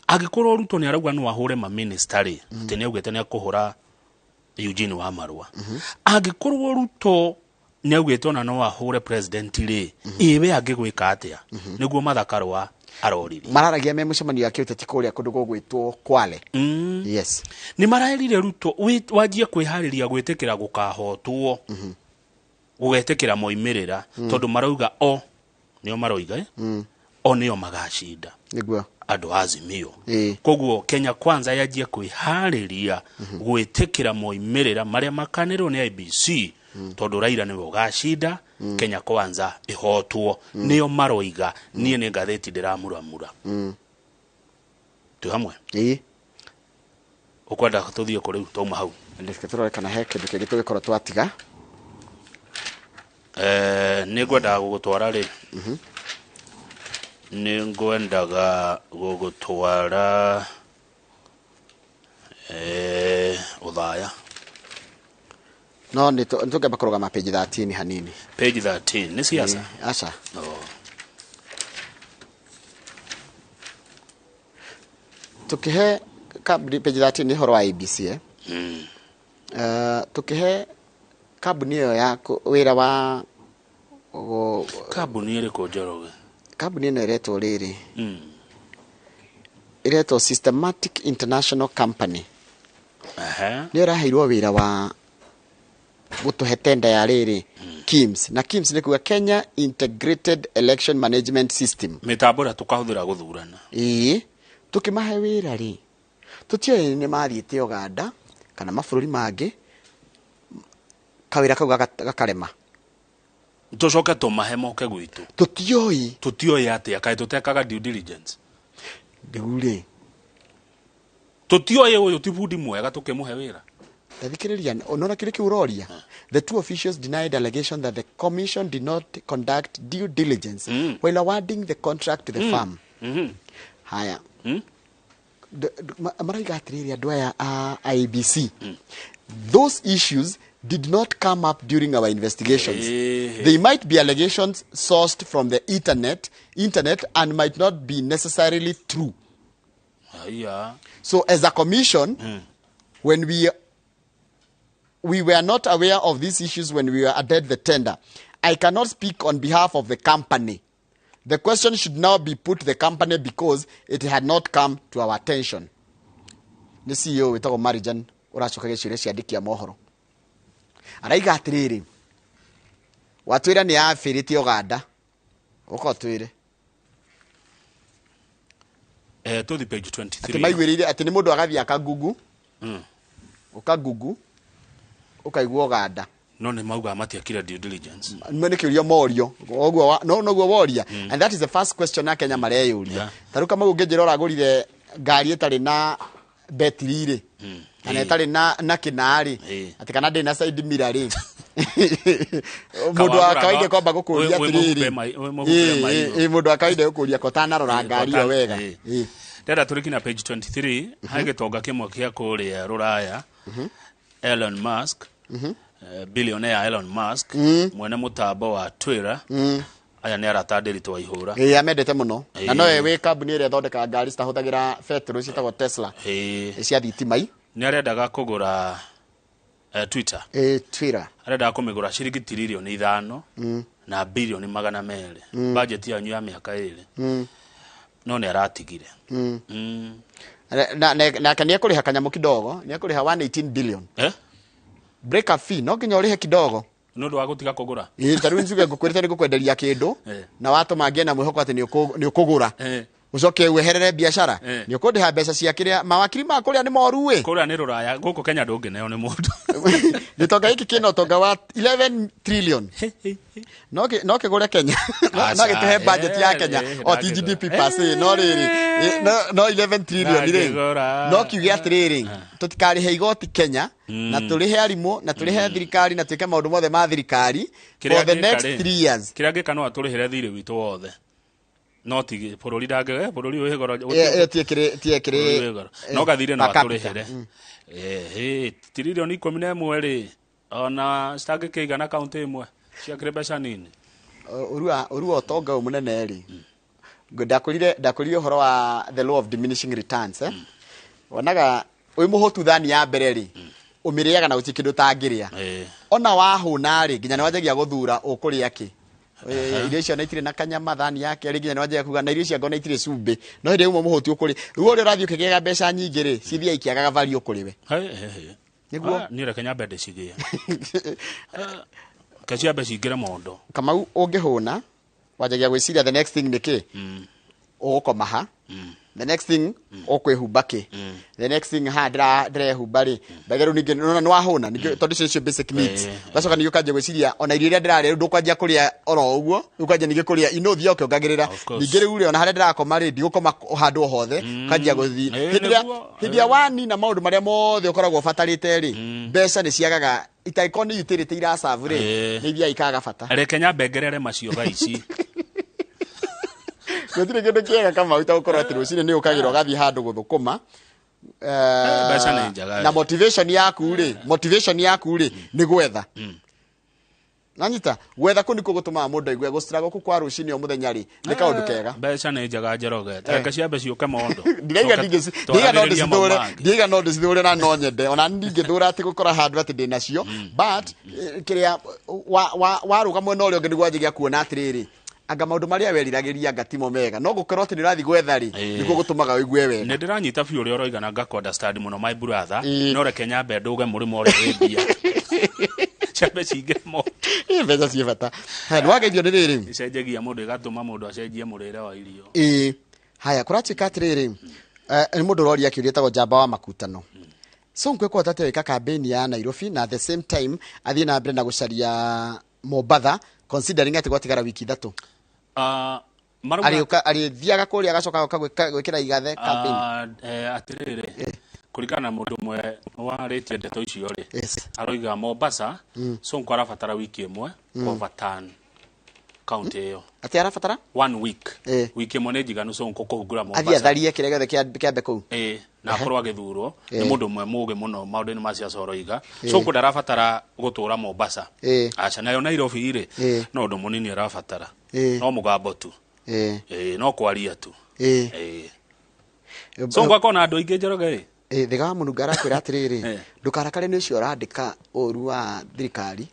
Angĩkorwo Ruto nĩ arauga no ahũre maminista rĩ, atĩ nĩ augĩte nĩ akũhũra Eugene wa Marua, angĩkorwo Ruto nĩ augĩte ona no ahũre president rĩ, ĩwe angĩgwĩka atĩa? Nĩguo Martha Karua aroririe. Mararagia me mũcemanio ya kĩũteti kũrĩa kũndũ gũgwĩtwo Kwale. Yes. Nĩ maraerire Ruto wanjie kwĩharĩria gwĩtĩkĩra gũkahotwo, gũgetĩkĩra moimĩrĩra, tondũ marauga o nĩo maroiga o nĩo magacinda. Andũ a Azimio. Koguo Kenya Kwanza yanjie kwĩharĩria gwĩtĩkĩra moimĩrĩra marĩa makanĩrwo nĩ IEBC, tondũ Raila nĩwe ũgacinda, Kenya Kwanza ĩhotwo, nĩo maroiga. Niĩ nĩ ngathĩti ndĩramuramura. Twĩ hamwe? Ũkwenda tũthiĩ kũ rĩu twauma hau? Reke tũrore kana he kĩndũ kĩngĩ tũgĩkorwo twatiga. Nĩ ngwendaga gũgũtwara rĩ, nĩ ngwendaga gũgũtwara Ũthaya. No nĩ tũngĩamba kũrũgama page 13 hanini. Page 13 nĩ siasa? Aca. Oh. Tũkĩhe kambuni, page 13 nĩ ũhoro wa ABC, eh? Tũkĩhe kambuni ĩyo ya wĩra wa Kambuni ĩrĩkũ, Njoroge? Kambuni ĩno ĩretwo rĩrĩ, ĩretwo Systematic International Company. Nĩyo ĩraheirwo wĩra wa gũtũhe tenda ya rĩrĩ KIMS, na KIMS nĩ kuga Kenya Integrated Election Management System. Mĩtambo ĩrĩa tũkahũthĩra gũthurana. Ĩĩ, tũkĩmahe wĩra rĩ, tũtiũĩ nĩ mathiĩte Uganda kana mabũrũri mangĩ, kawĩra kau gakarema. Tũcoke tũmahe moke gwitũ. Tũtiũĩ. Tũtiũĩ atĩa? Kaĩ tũtekaga due diligence? Rĩu rĩ, Tũtiũĩ ũyũ ti bundi mwega tũkĩmũhe wĩra. Tathikĩrĩria, nona kĩrĩ kĩu ũroria, the two officials denied allegation that the commission did not conduct due diligence while awarding the contract to the firm. Haya. Maraiga atĩrĩrĩ andũ aya a IEBC, those issues did not come up during our investigations. They might be allegations sourced from the internet and might not be necessarily true. Haya. So as a commission, when we were not aware of these issues when we were awarded the tender. I cannot speak on behalf of the company. The question should now be put to the company because it had not come to our attention. Nĩ CEO wĩtagwo Marijan ũracokagia ciũria cia andĩki a mohoro. Araiga atĩrĩrĩ, watwĩra nĩ yabĩrĩtie Uganda. Ũka ũtwĩre. Tuthi page 23. Atĩ maiguĩrĩire atĩ nĩ mũndũ agathiĩ akagugu. Ũkagugu ũkaigua Uganda. No nĩ mauga matiekire due diligence. Nĩ kĩũria morio ũguo no noguo woria, and that is the first question a Kenya mareyũria. Ta rĩu Kamau, ũngĩnjĩra ũragũrire ngari ĩtarĩ na betiri rĩ, kana ĩtarĩ na kĩnaa rĩ, atĩ kana ndĩrĩ na side mirror rĩ, mũndũ wa Kawagũraga kawaida kwamba gũkũria wĩ atĩrĩrĩ, wĩ mũhumbe maitho. Mũndũ wa kawaida gũkũria ko tanarora ngari ĩyo wega. Ndĩrenda tũrĩ kinya page 23 harĩ gĩtonga kĩmwe kĩa kũrĩa rũraya, Elon Musk, billionaire Elon Musk, mwene mũtambo wa Twitter. Aya nĩ arata ndĩritũ wa ihũra. Ĩĩ, amendete mũno na nowe wĩ kambuni ĩrĩa ĩthondekaga ngari citahũthagĩra betũrũ ciĩtagwo Tesla cia thitima i. Nĩ arendaga kũgũra Twitter. Ĩĩ, Twitter. Arendaga kũmĩgũra ciringi 5 tiririoni na 200 birioni, budget yanyu ya mĩaka 2, no nĩ aratigire. Nake nĩ ekũrĩha kanyamũ kidogo, nĩ ekũrĩha 118 billion. Eh? Break up fee no nginya ũrĩhe kidogo. Nĩ ũndũ wa gũtiga kũgũra. Ĩĩ, ta rĩu njuge ngũkwĩrĩte nĩ ngũkwenderia kĩndũ na watũma ngĩe na mwĩhoko atĩ nĩ ũkũgũra, ũcoke weherere biacara, nĩ ũkũndĩha mbeca cia kĩrĩa mawakiri ma kũrĩa nĩ moru ĩ. Kũrĩa nĩ rũraya, gũkũ Kenya ndũngĩneo nĩ mũndũ. Gĩtonga gĩkĩ kĩna ũtonga wa 11 trillion, no kĩgũre Kenya, no Aca, gĩtũhe budget ya Kenya o ti ndangĩgũra. GDP per se, no rĩrĩ, no 11 trillion rĩ, Ndangĩgũra. no kiuge atĩrĩrĩ, tũtikarĩhe igoti Kenya na tũrĩhe arimũ na tũrĩhe thirikari na twĩke maũndũ mothe ma thirikari Kĩrĩa for the angĩka next rĩ, 3 years. Kĩrĩa angĩka no atũrĩhĩre thirĩ witũ wothe, no ti bũrũri ndangĩ bũrũri wĩ goro. Tiekĩrĩ tiekĩrĩ Bũrũri wĩ goro, no gathirĩ no per capita. atũrĩhĩre. 11 tiririoni rĩ, ona citangĩkĩigana kaũntĩ ĩmwe ciakĩrĩ mbeca nini. Ũrua ũtonga ũyũ mũnene rĩ, ndakwĩrire ũhoro wa the law of diminishing returns, eh? Wonaga wĩ mũhũtu thani ya mbere rĩ, ũmĩrĩaga na gũtirĩ kĩndũ ũtangĩrĩa. Ona wahũna rĩ, nginya nĩ wanjagia gũthura ũkũrĩa kĩ. Irio icio na itirĩ na kanyama, thani ya kerĩ nginya nĩ wanjagia kuga na irio icio angorwo na itirĩ cumbĩ, no hĩndĩ ĩmwe mũhũti ũkũrĩ rĩu ũrĩa ũrathiĩ ũkĩgĩaga mbeca nyingĩ rĩ, cithiaga ikĩagaga value kũrĩ we. He, he, he. Nĩguo. Ah, niĩ reke nyambe ndĩcigĩe, ke ciambe cingĩre mondo. Kamau, ũngĩhũna wanjagia gwĩciria the next thing nĩ kĩ, ũgũkoma ha, the next thing ũkwĩhumba kĩ, the next thing haha ndĩrehumba rĩ mbege rĩu ningĩ nĩwona nĩ wahũna ningĩ tondũ icio nĩcio basic needs. Ũgacoka ningĩ ũkanjia gwĩciria ona irio iria ndĩrarĩa rĩu ndũkwanjia kũrĩa oro ũguo, rĩu ũkanjia ningĩ kũrĩa ino ũthiaga ũkĩongagĩrĩra. Of course. Ningĩ rĩu rĩ, ona harĩa ndĩrakoma rĩ, ndigũkoma handũ o hothe, ũkanjia gũthiĩ hĩndĩ ĩrĩa hĩndĩ ĩrĩa wanina maũndũ marĩa mothe ũkoragwo ũbatarĩte rĩ, mbeca nĩ ciagaga itangĩkorwo nĩ utility iracabu rĩ, nĩ ithiaga ikaga bata. Reke nyambe ngerere macio thaa ici. Gũtirĩ kĩndũ kĩega Kamau ta gũkorwo atĩ rũcinĩ nĩ ũkagĩra ũgathiĩ handũ gũthũkũma. Mbeca nĩ njega, Na eh. motivation yaku rĩ nĩ gwetha nanyita gwetha kũ nĩkuo gũtũmaga mũndũ aigue gũstruggle kũ kwa rũcinĩ o mũthenya rĩ, nĩ kaũndũ kega. Mbeca nĩ njega, Njoroge, reke ciambe ciũke mondo. Ndiraiga ndingĩci- ndiaiga no Twaragĩrĩria mau ndĩcithũre. mangĩ. Ndiaiga no ndĩcithũre na no nyende ona ndingĩthũra atĩ gũkora handũ atĩ ndĩnacio, but kĩrĩa warũga mwena ũrĩa ũngĩ nĩguo wanjagia kuona atĩrĩrĩ, anga maũndũ marĩa weriragĩria anga timo mega, no gũkorwo atĩ nĩ ũrathiĩ gwetha rĩ, nĩkuo gũtũmaga ũigue wega. Nĩ ndĩranyita biũ ũrĩa ũroiga na ngakũ understand mũno, my brother. No reke nyambe ndũge mũrĩmo ũrĩa wĩ mbia ciambe cingĩre mondo. Ĩ, mbeca ciĩ bata. Haya, nĩ wageithio nĩ rĩrĩ. Icenjagia mũndũ, ĩgatũma mũndũ acenjie mũrĩre wa irio. Ĩĩ, haya, kũratuĩka atĩrĩrĩ, nĩ mũndũ ũroria kĩũria etagwo Njamba wa Makutano. Sonko ekũhota atĩa gwĩka campaign ya Nairobi na at the same time athiĩ na mbere na gũcaria Mombatha, considering atĩ gwatigara wiki 3? Ah, marauga Arĩũka arĩthiaga kũrĩa agacoka agoka gwĩkĩra igathe campaign. Ah, atĩrĩrĩ, kũringana na mũndũ ũmwe warĩtie ndeto icio rĩ, aroiga Mombasa Sonko arabatara wiki 1 overturn Kaunti ĩyo. Atĩ arabatara 1 week. Wiki ĩmwe nĩ njiganu Sonko kũhungura athiĩ Mombasa. atharie kĩrĩa gĩothe kĩambe kũu. Na akorwo agĩthurwo nĩ mũndũ ũmwe mũgĩ mũno maũndũ-inĩ ma siasa ũroiga. Sonko ndarabatara gũtũra Mombasa. Aca nayo Nairobi rĩ, no ũndũ mũnini arabatara. No mũgambo tu. No kwaria tu. Sonko akona andũ aingĩ Njoroge. Thiga wa Mũnunga arakwĩra atĩrĩrĩ, ndũkarakare nĩ ũcio ũrandĩka ũru wa thirikari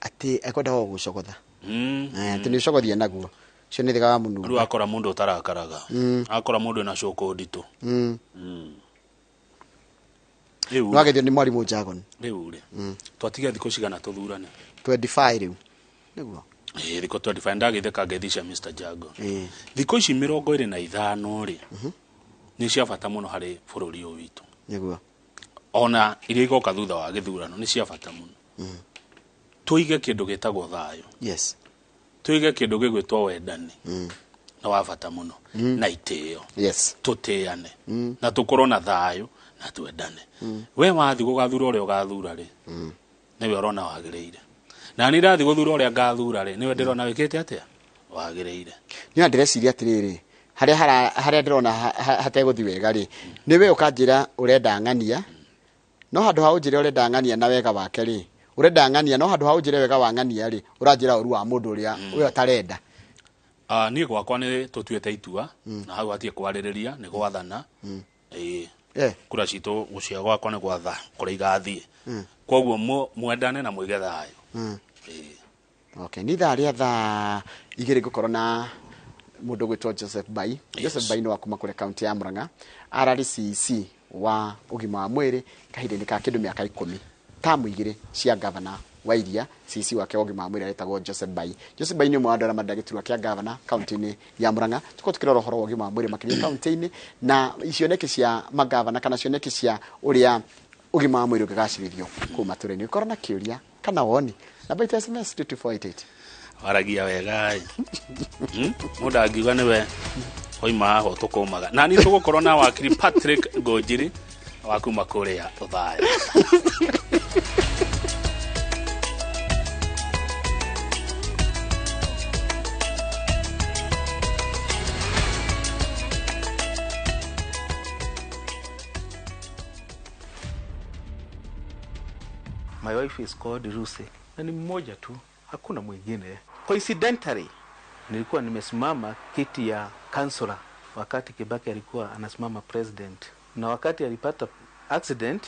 atĩ ekwendaga gũgũcogotha. Atĩ nĩ ũcogothie naguo. Ũcio nĩ Thiga wa Mũnunga. Rĩu akora mũndũ ũtarakaraga. Akora mũndũ wĩna cũkũ nditũ. Rĩu No agethio nĩ mwarimũ Jagon. Rĩu rĩ, twatigia thikũ cigana tũthurane? 25 rĩu. Nĩguo. Thikũ 25 ndagĩtheka ngeithi cia Mr. Jagon. Thikũ ici 25 rĩ, nĩ cia bata mũno harĩ bũrũri ũyũ witũ. Nĩguo. Ona iria igoka thutha wa gĩthurano nĩ cia bata mũno. Tũige kĩndũ gĩtagwo thayũ. Yes. Tũige kĩndũ gĩgwĩtwo wendani. Nĩ wa bata mũno. Na itĩo. Yes. Tũtĩane. Na tũkorwo na thayũ na twendane. We wathiĩ gũgathura ũrĩa ũgathura rĩ, nĩwe ũrona wagĩrĩire. Na niĩ ndathiĩ gũthura ũrĩa ngathura rĩ, nĩwe ndĩrona wĩkĩte atĩa? Wagĩrĩire. Niĩ ndĩreciria atĩrĩrĩ, harĩa ndĩrona hategũthiĩ wega rĩ, nĩwe ũkanjĩra ũrenda ng'ania, no handũ ha ũnjĩre ũrenda ng'ania na wega wake rĩ, ũrenda ng'ania no handũ ha ũnjĩre wega wa ng'ania rĩ, ũranjĩra ũru wa mũndũ ũrĩa ũrĩa ũtarenda. Niĩ gwakwa nĩ tũtuĩte itua, na hau hatirĩ kwarĩrĩria, nĩ gwathana. Kura citũ gũcia gwakwa nĩ gwatha kũrĩa igathiĩ. Koguo mwendane na mũige thayũ. Okay, nĩ ithaa rĩa thaa 2 ngũkorwo na mũndũ gwĩtwo Joseph Bai. Joseph Bai nĩ wa kuma kũrĩa kaunti ya Murang'a, ararĩ CEC wa ũgima wa mwĩrĩ kahinda-inĩ ka kĩndũ mĩaka 10 tamu 2 cia gavana wa Iria. CEC wake wa ũgima wa mwĩrĩ aretagwo Joseph Bai. Joseph Bai nĩ ũmwe wa andũ arĩa marenda gĩturwa kĩa gavana kaunti-inĩ ya Murang'a. Tũkorwo tũkĩrora ũhoro wa ũgima wa mwĩrĩ makĩria kaunti-inĩ na cioneki cia magavana kana cioneki cia ũrĩa ũgima wa mwĩrĩ ũngĩgacĩrithio kũu matũũra-inĩ. Ũkorwo na kĩũria kana woni, namba itũ SMS 22488. Waragia wega ĩ. Mũndũ angiuga nĩwe oima haha ũtũkũmaga. Na niĩ tũgũkorwo na wakiri Patrick Ngũnjiri wa kuma kũrĩa Othaya. My wife is called Lucy. Na ni mmoja tu, hakuna mwingine. Coincidentally, nilikuwa nimesimama kiti ya councillor wakati Kibaki alikuwa anasimama president. Na wakati alipata accident,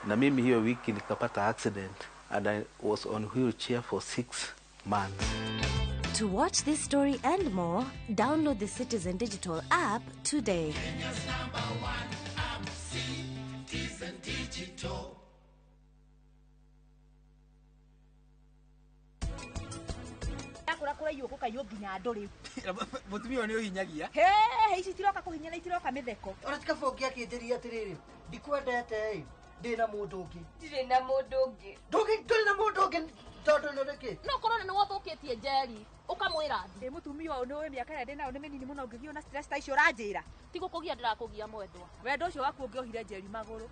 na mimi hiyo wiki nikapata accident and I was on wheelchair for 6 months. To watch this story and more, download the Citizen Digital app today. Kenya's #1 app, Citizen Digital. Kura yuko kayo nginya andu riu mutumia ni uhinyagia he ici tiroka kuhinya na itiroka mitheko ora tikabongia akinjiria atiriri ndikwendete i ndina mundu ungi ndirĩ na mundu ungi nduri na mundu ungi tondu nĩ rĩkĩ no korwo nĩ wothukitie Njeri ukamwira ndi mutumia ũyũ nĩ mĩaka ĩrĩa ndĩ nayo nĩ mĩnini mũno ngĩgio na stress ta icio ũranjĩra ti gũkũgia ndĩrakũgia mwendwa wendo ũcio waku ũngĩohire Njeri magũrũ.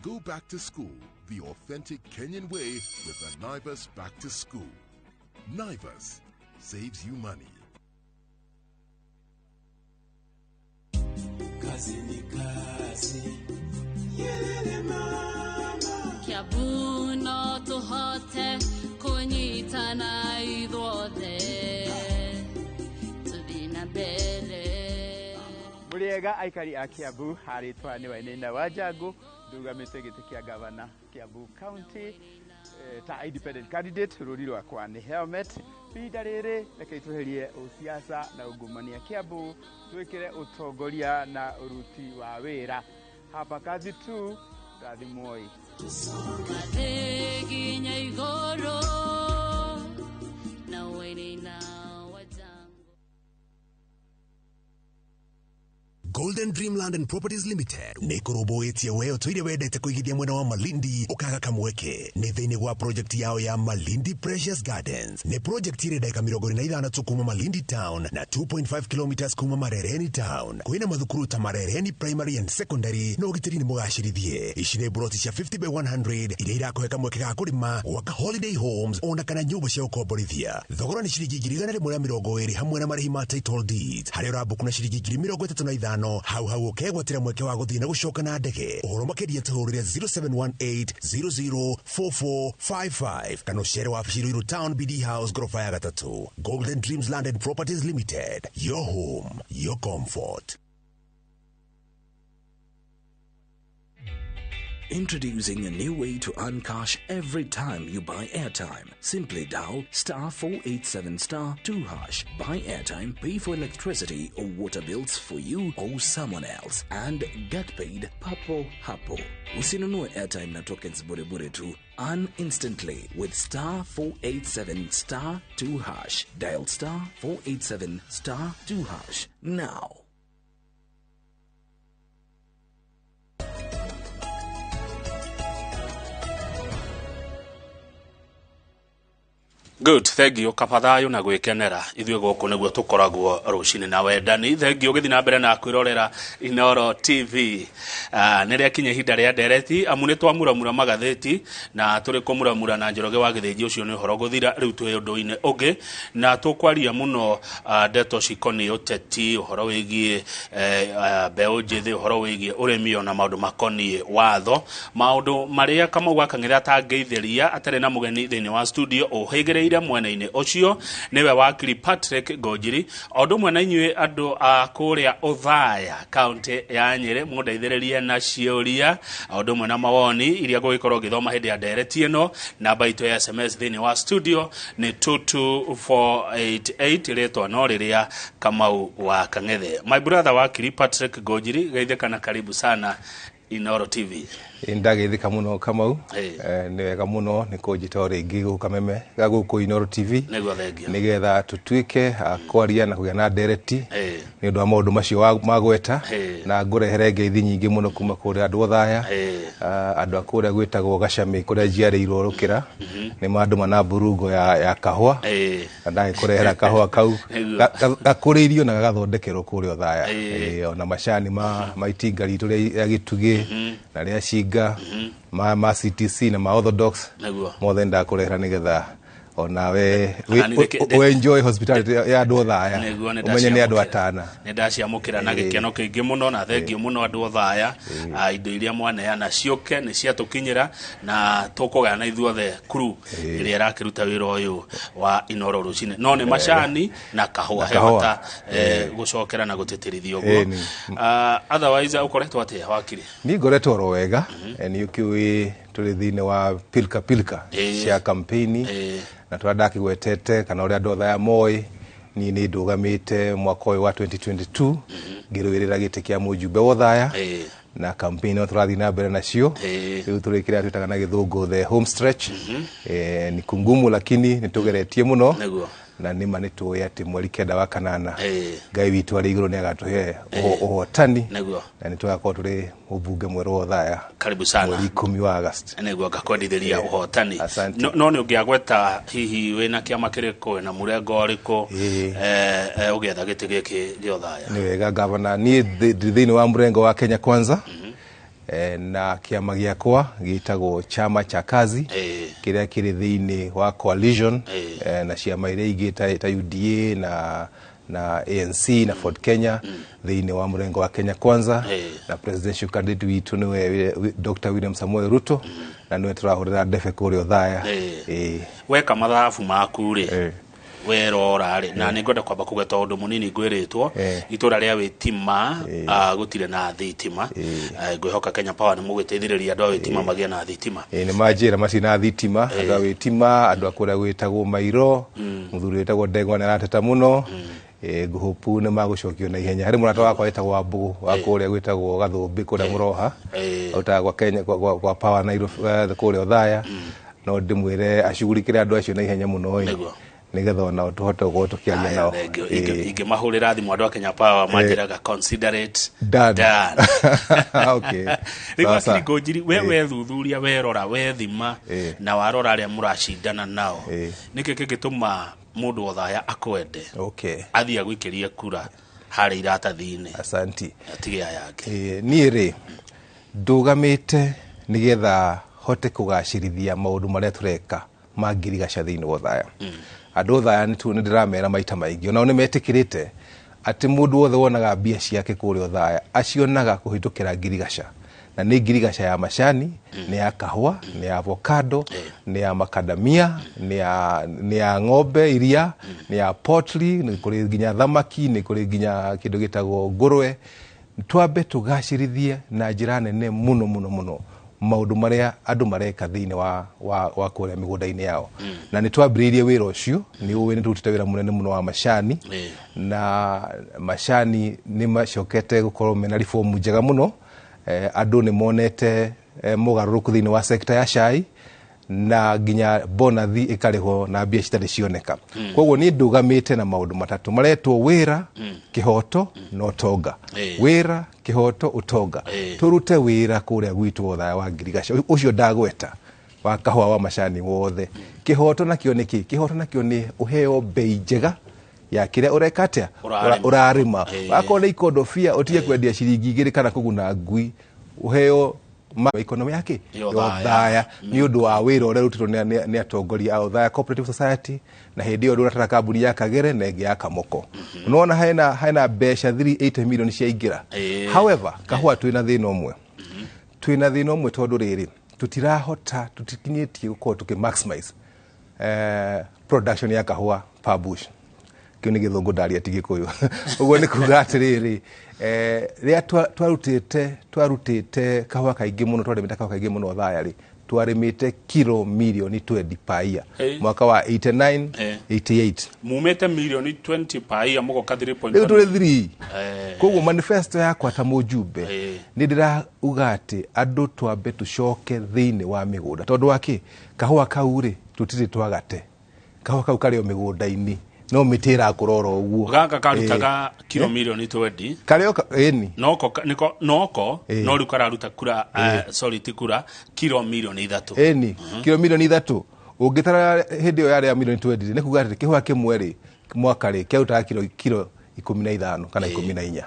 Go back to school the authentic Kenyan way with the Naivas Back to School. Naivas saves you money. Kazi ni kazi, yelele mama. Kiambu no tũhote kũnyitana ithuothe tũthiĩ na mbere. Mũrĩega aikari a Kiambu, harĩtwa nĩ Wainaina wa Njangu, ndugamĩte gĩtĩ kĩa gavana Kiambu County ta independent candidate. Rũri rwakwa nĩ helmet. Ihinda rĩrĩ reke tweherie ũsiasa na ungumania Kiambu, twĩkĩre ũtongoria na ũruti wa wĩra. Hapa kazi tu, rathimwoi. Nginya igũrũ na Wainaina wa Njangu. Golden Dreamland and Properties Limited nĩ kũrũmbũĩtie we ũtũire wendete kũigithia mwena wa Malindi ũkaga kamweke nĩ thĩinĩ wa project yao ya Malindi Precious Gardens. Nĩ project ĩrĩ ndagĩka 45 tu kuma Malindi Town na 2.5 kilometers kuma Marereni Town. Kwĩna mathukuru ta Marereni Primary and Secondary na ũgitĩri nĩ mũgacĩrithie. Ici nĩ broti cia 50 by 100 iria irakũhe kamweke ga kũrĩma, gwaka holiday homes ona kana nyũmba cia gũkomborithia. Thogora nĩ ciringi 120,000 hamwe na marĩhi ma title deeds. Harĩa ũrambuku na ciringi 35,000 hau hau ũkegwatĩra mweke wa gũthiĩ na gũcoka na ndege. Ũhoro makĩria tũhũrĩre 0718 004455 kana ũcere wabici Ruiru Town BD House ghorofa ya gatatũ. Golden Dreams Land and Properties Limited, your home, your comfort. Introducing a new way to earn cash every time you buy airtime. Simply dial star 487 star 2 hash. Buy airtime, pay for electricity or water bills for you or someone else, and get paid papo hapo. Usinunue airtime na tokens bure bure tu. Earn instantly with star 487 star 2 hash. Dial star 487 star 2 hash now. Good, thank you kabathayo na gwikenera ithuĩ gũkũ nĩguo tũkoragwo rũcinĩ na wendani. Thank you ũgĩthiĩ na mbere na kwĩrorera Inooro TV. Nĩ rĩakinya ihinda rĩa ndereti amu nĩ twamuramura magathĩti na tũrĩ kũmuramura na Njoroge wa Gĩthĩnji ũcio nĩ ũhoro gũthira. Rĩu twĩ ũndũ-inĩ ũngĩ na tũkwaria mũno ndeto cikoniĩ ũteti, ũhoro wĩgiĩ mbeũ njĩthĩ, ũhoro wĩgiĩ ũrĩmi ona maũndũ makoniĩ watho, maũndũ marĩa Kamau wa Kang'ethe atangĩithĩria atarĩ na mũgeni thĩinĩ wa studio ũhĩgĩrĩire mwena-inĩ ũcio nĩwe wakiri Patrick Ngunjiri. O ũndũ ũmwe na inyuĩ andũ a kũrĩa Othaya kaunti ya Nyĩrĩ mũndeithĩrĩrie na ciũria o ũndũ ũmwe na mawoni iria ngũgĩkorwo ngĩthoma hĩndĩ ya ndereti ĩno. Namba itũ ya SMS thĩinĩ wa studio nĩ 22488 rĩtwa no rĩrĩa Kamau wa Kang'ethe. My brother wakiri Patrick Ngunjiri, geithĩka na karibu sana Inooro TV. Ndageithĩka mũno Kamau, nĩ wega mũno nĩ kũnjĩta o rĩngĩ gũkũ Kameme ga gũkũ Inooro TV nĩgetha tũtuĩke a kwaria na kũgĩa na ndereti nĩ ũndũ wa maũndũ macio magweta, na ngũrehere ngeithi nyingĩ mũno kuma kũrĩa andũ Othaya, andũ a kũrĩa gwĩtagwo Gacamĩ kũrĩa njiarĩirwo Rũkĩra nĩ mandũma na mburungo ya kahũa na ndagĩkũrehera kahũa kau gakũrĩirio na gagathondekerwo kũrĩa Othaya, ona macani ma itinga ritũ rĩa Gĩtugĩ na rĩa Cinga ma CTC na ma Orthodox mothe ndakũrehera nĩgetha onawe enjoy hospitality ya andũ Othaya, ũmenye nĩ andũ atana. Nĩ ndaciamũkĩra na gĩkeno kĩingĩ mũno na thengio mũno andũ Othaya. Indo iria mwaneana ciũke nĩ ciatũkinyĩra na tũkũgayana ithuothe crew ĩrĩa ĩrakĩruta wĩra ũyũ wa Inooro rũcinĩ, no nĩ macani na kahũa he bata gũcokera na gũtĩtĩrithia ũguo. Otherwise ũkoretwo atĩa wakiri? Niĩ ngoretwo oro wega, nĩ ũkĩũĩ tũrĩ thĩinĩ wa pilka pilka cia campaign na tũrĩa ndakĩgwetete kana ũrĩa andũ Othaya moĩ, niĩ nĩ ndũgamĩte mwaka ũyũ wa 2022 ngĩrũĩrĩra gĩtĩ kĩa mũjumbe wa Othaya na campaign no tũrathiĩ na mbere nacio. Rĩu tũrĩ kĩrĩa twĩtaga na gĩthũngũ the home stretch. Ni kungumu lakini nĩ tũgeretie mũno na nĩma nĩ tũĩ atĩ mweri 9 wa kanana Ngai witũ arĩ igũrũ nĩ agatũhe ũhotani na nĩ tũgakorwo tũrĩ mũmbunge mwerũ wa Othaya. Karibu sana. Mweri 10 wa August nĩguo ngakwendithĩria ũhotani. No nĩ ũngĩagweta hihi wĩna kĩama kĩrĩkũ na mũrengo ũrĩkũ ũgĩetha gĩtĩ gĩkĩ gĩa Othaya? Nĩ wega gavana, niĩ ndĩ thĩinĩ wa mũrengo wa Kenya Kwanza na kĩama gĩakwa gĩtagwo Chama cha Kazi kĩrĩa kĩrĩ thĩinĩ wa coalition na ciama iria ingĩ ta UDA na ANC na Ford Kenya thĩinĩ wa mũrengo wa Kenya Kwanza, na presidential candidate witũ nĩwe Dr. William Samoei Ruto na nĩwe tũrahũrĩra ndebe kũrĩa Othaya. Weka mathabu maku rĩ werora rĩ, na nĩ ngwenda kwamba kũgweta ũndũ mũnini ngwĩrĩtwo itũra rĩa Wĩtima gũtirĩ na thitima. Ngwĩhoka Kenya Power nĩ mũgĩteithĩrĩria andũ a Wĩtima magĩe na thitima. Nĩ manjĩra matirĩ na thitima andũ a Wĩtima, andũ a kũrĩa gwĩtagwo Mairo, mũthuri wĩtagwo Ndegwa nĩ arateta mũno. Ngũhũpu nĩ magũcokio na ihenya. Harĩ mũrata wakwa wĩtagwo Wambũgũ wa kũrĩa gwĩtagwo Gathũmbĩ kũrĩa Mũroha, arutaga gwa Kenya kwa Power Nairobi kũrĩa Othaya, no ndĩmwĩre acugurikĩre andũ acio na ihenya mũno. Nĩgetha onao tũhote gũkorwo tũkĩaria nao. Ingĩmahũrĩra thimũ andũ a Kenya Power manjĩraga consider it done. Done. Okay. Rĩu Sawa, sawa. wakiri Ngũnjiri, we wethuthuria, werora, wethima na warora arĩa mũracindana nao, nĩkĩ kĩngĩtũma mũndũ othaya akwende athiĩ agũikĩrie kura harĩ iratathi-inĩ? Asanti. Atige aya angĩ. Niĩ rĩ, ndũgamĩte nĩgetha hote kũgacĩrithia maũndũ marĩa tũreka ma ngirigaca thĩinĩ wa Othaya. Andũ Othaya nĩ ndĩramera maita maingĩ, onao nĩ metĩkĩrĩte atĩ mũndũ wothe wonaga mbia ciake kũrĩa Othaya acionaga kũhĩtũkĩra ngirigaca, na nĩ ngirigaca ya macani, nĩ ya kahũa, nĩ ya avocado, nĩ ya makadamia, nĩ ya ng'ombe iria, nĩ ya poultry, nĩ kũrĩ nginya thamaki, nĩ kũrĩ nginya kĩndũ gĩtagwo ngũrwe. Twambe tũgacĩrithie na njĩra nene mũno mũno mũno maũndũ marĩa andũ mareka thĩinĩ wa kũrĩa mĩgũnda-inĩ yao. Na nĩ twambĩrĩirie wĩra ũcio, nĩ ũĩ nĩ tũrutĩte wĩra mũnene mũno wa macani, na macani nĩ macokete gũkorwo mena reform njega mũno. Andũ nĩ monete mogarũrũku thĩinĩ wa sekta ya cai, na nginya bonathi ĩkarĩhwo na mbia citarĩ cioneka. Koguo niĩ ndũgamĩte na maũndũ matatũ maretwo wĩra, kĩhoto na ũtonga. Wĩra, kĩhoto, ũtonga. Tũrute wĩra kũrĩa gwitũ Othaya wa ngirigaca ũcio ndagweta, wa kahũa, wa macani wothe. Kĩhoto nakĩo nĩ kĩ? Kĩhoto nakĩo nĩ ũheo bei njega ya kĩrĩa ũreka atĩa? Ũrarĩma. Ũrarĩma. Wakorwo nĩ ikondobia, ũtige kwendia ciringi 2 kana kũguna ngui, ũheo ma economy yake Ya Othaya. Othaya, nĩ ũndũ wa wĩra ũrĩa ũrutĩtwo nĩ atongoria a Othaya Cooperative Society, na hĩndĩ ĩyo ndũratara kambuni ya Kagere na ĩngĩ ya Kamoko. Nĩwona hena mbeca 380 million ciaingĩra. However, kahũa twĩna thĩna ũmwe, twĩna thĩna ũmwe tondũ rĩrĩ, tũtirahota, tũtikinyĩtie gũkorwo tũkĩ maximize production ya kahũa per bush. Kĩu nĩ gĩthũngũ ndaria, ti gĩkũyũ. Ũguo nĩ kuga atĩrĩrĩ, rĩrĩa twarutĩte kahũa kaingĩ mũno, twarĩmĩte kahũa kaingĩ mũno Othaya rĩ, twarĩmĩte kiro mirioni 20 per year mwaka wa 89, 88. Mumĩte mirioni 20 per year mũgoka 3.1. Rĩu tũrĩ 3. Koguo manifesto yakwa ta mũjumbe nĩ ndĩrauga atĩ andũ twambe tũcoke thĩinĩ wa mĩgũnda, tondũ wa kĩ? Kahũa kau rĩ, tũtirĩ twagate, kahũa kau karĩ o mĩgũnda-inĩ, no mĩtĩ ĩrakũra oro ũguo. Gaka karutaga kiro mirioni 20. Karĩ o ĩni. Noko niko noko. No rĩu kararuta kura, sorry, ti kura, kiro mirioni 3. Ĩni, kiro mirioni 3. Ũngĩtara hĩndĩ ĩyo yarĩ ya mirioni 20, nĩ kuga atĩ kĩhũa kĩmwe rĩ, mwaka rĩ, kĩarutaga kiro 15 kana 14.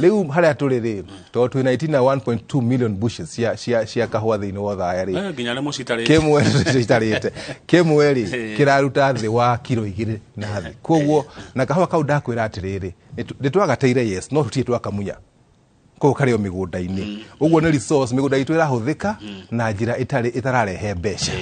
Rĩu harĩa tũrĩ rĩ, tondũ twĩna itina 1.2 million bushes cia kahũa thĩinĩ wa Othaya rĩ, Nginya nĩ mũcitarĩte. Kĩmwe citarĩte, kĩmwe rĩ, kĩraruta thĩ wa kiro 2 na thĩ. Koguo na kahũa kau ndakwĩra atĩrĩrĩ, nĩ twagateire, yes, no tũtirĩ twakamunya, koguo karĩ o mĩgũnda-inĩ. Ũguo nĩ resource mĩgũnda itũ ĩrahũthĩka na njĩra ĩtarĩ ĩtararehe mbeca.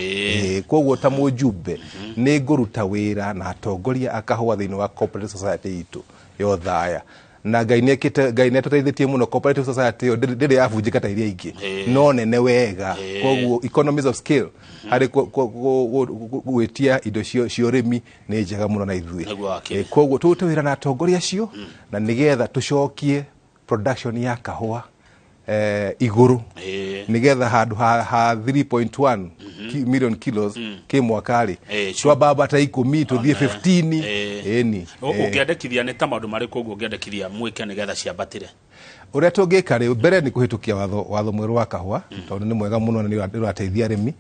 Koguo ta mũjumbe nĩ ngũruta wĩra na atongoria a kahũa thĩinĩ wa cooperative society itũ ya Othaya, na Ngai nĩekĩte, Ngai nĩatũteithĩtie mũno. Cooperative society ĩyo ndĩrĩ yabunjĩka ta iria ingĩ, no nene wega. Koguo economies of scale harĩ gwĩtia indo cia ũrĩmi nĩ njega mũno na ithuĩ. Nĩguo wakiri. Koguo tũrute wĩra na atongoria acio na nĩgetha tũcokie production ya kahũa igũrũ, nĩgetha handũ ha 3.1 million kilos kĩ mwaka rĩ, twambambata 10 tũthiĩ 15. Ĩni. Ũngĩandĩkithia nĩ ta maũndũ marĩkũ ũguo ũngĩandĩkithia mwĩke nĩgetha ciambatĩre? Ũrĩa tũngĩka rĩ, mbere nĩ kũhĩtũkia watho mwerũ wa kahũa, tondũ nĩ mwega mũno na nĩ ũrateithia arĩmi.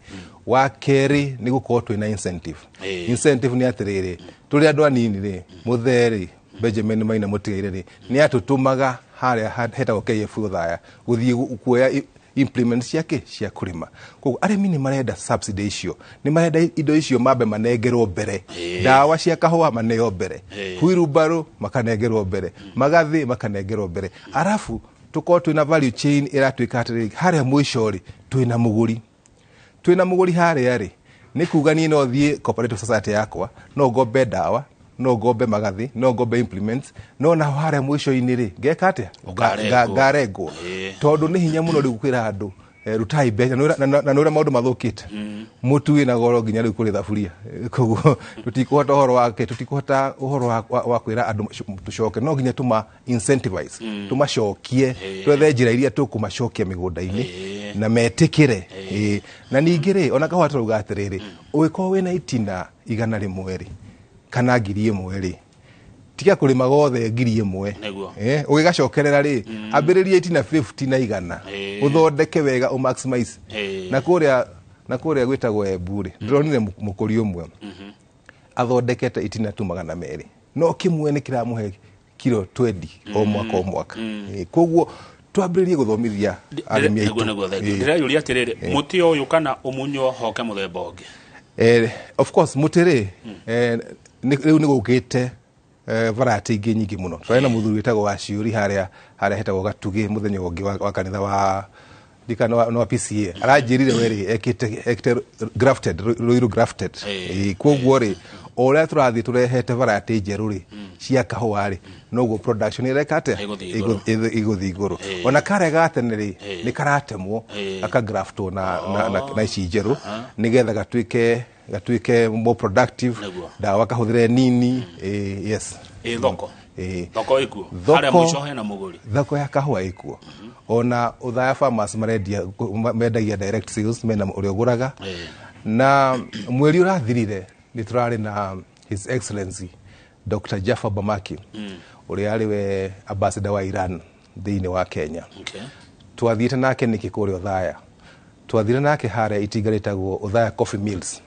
Wa kerĩ nĩ gũkorwo twĩna incentive. Incentive nĩ atĩrĩrĩ, tũrĩ andũ anini rĩ, mũthee rĩ, Benjamin Maina Mũtigaire rĩ, nĩ atũtũmaga harĩa hetagwo KFU Othaya gũthiĩ kuoya implements ciake cia kũrĩma. Koguo arĩmi nĩ marenda subsidy icio, nĩ marenda indo icio mambe manengerwo mbere, ndawa cia kahũa maneo mbere, wheelbarrow makanengerwo mbere, magathĩ makanengerwo mbere, arabu tũkorwo twĩna value chain ĩratuĩka atĩrĩrĩ, harĩa mũico rĩ, twĩna mũgũri harĩa rĩ, nĩ kuga niĩ no thiĩ cooperative society yakwa, no ngombe ndawa, no ngombe magathĩ, no ngombe implements, no naho harĩa mũico-inĩ rĩ, ngeka atĩa? Ũkarengwo. Ngarengwo. Tondũ nĩ hinya mũno rĩu kwĩra andũ rutai mbeca na nĩ ũrĩa maũndũ mathũkĩte, mũtu wĩna goro nginya rĩu kũrĩ thaburia. Koguo tũtikũhota ũhoro wake, tũtikũhota ũhoro wa kwĩra andũ tũcoke, no nginya tũma incentivize, tũmacokie, twethe njĩra iria tũkũmacokia mĩgũnda-inĩ na metĩkĩre. Na ningĩ rĩ, ona kahũa tũrauga atĩrĩrĩ, ũngĩkorwo wĩna itina 100 rĩ, kana 1,000 rĩ, tiga kũrĩma gothe 1,000. Ũgĩgacokerera rĩ, ambĩrĩria itina 50 na 100, ũthondeke wega, ũ maximize. Na kũrĩa gwĩtagwo Embu rĩ, ndĩronire mũkũri ũmwe athondekete itina tu 200, no kĩmwe nĩ kĩramũhe kiro 20 o mwaka o mwaka. Koguo twambĩrĩrie gũthomithia arĩmi aitũ. Ndĩreyũria atĩrĩrĩ, mũtĩ ũyũ kana ũmunywo hoke mũthemba ũngĩ? Of course mũtĩ rĩ, rĩu nĩ gũkĩte variety ingĩ nyingĩ mũno. Tũrarĩ na mũthuri wĩtagwo Waciũri harĩa hetagwo Gatugĩ, mũthenya ũngĩ wa kanitha wa ndikana wa PCA, aranjĩrire we rĩ, ekĩte grafted, Ruiru grafted. Koguo rĩ, o ũrĩa tũrathiĩ tũrehete variety njerũ rĩ cia kahũa rĩ, noguo production ĩreka atĩa? Ĩgũthiĩ igũrũ. Ona karĩa ga tene rĩ, nĩ karatemwo gakagraftwo na ici njerũ, nĩgetha gatuĩke more productive, ndawa kahũthĩre nini. Yes. Thoko thoko ĩkuo harĩa mũico hena mũgũri, thoko ya kahũa ĩkuo. Ona Othaya farmers mendagia direct sales, mena ũrĩa ũgũraga. Na mweri ũrathirire nĩ tũrarĩ na His Excellency Dr. Jafar Bamaki, ũrĩa arĩ we ambassador wa Iran thĩinĩ wa Kenya. Twathiĩte nake nĩkĩ kũrĩa Othaya? Twathire nake harĩa itinga rĩtagwo Othaya Coffee Mills.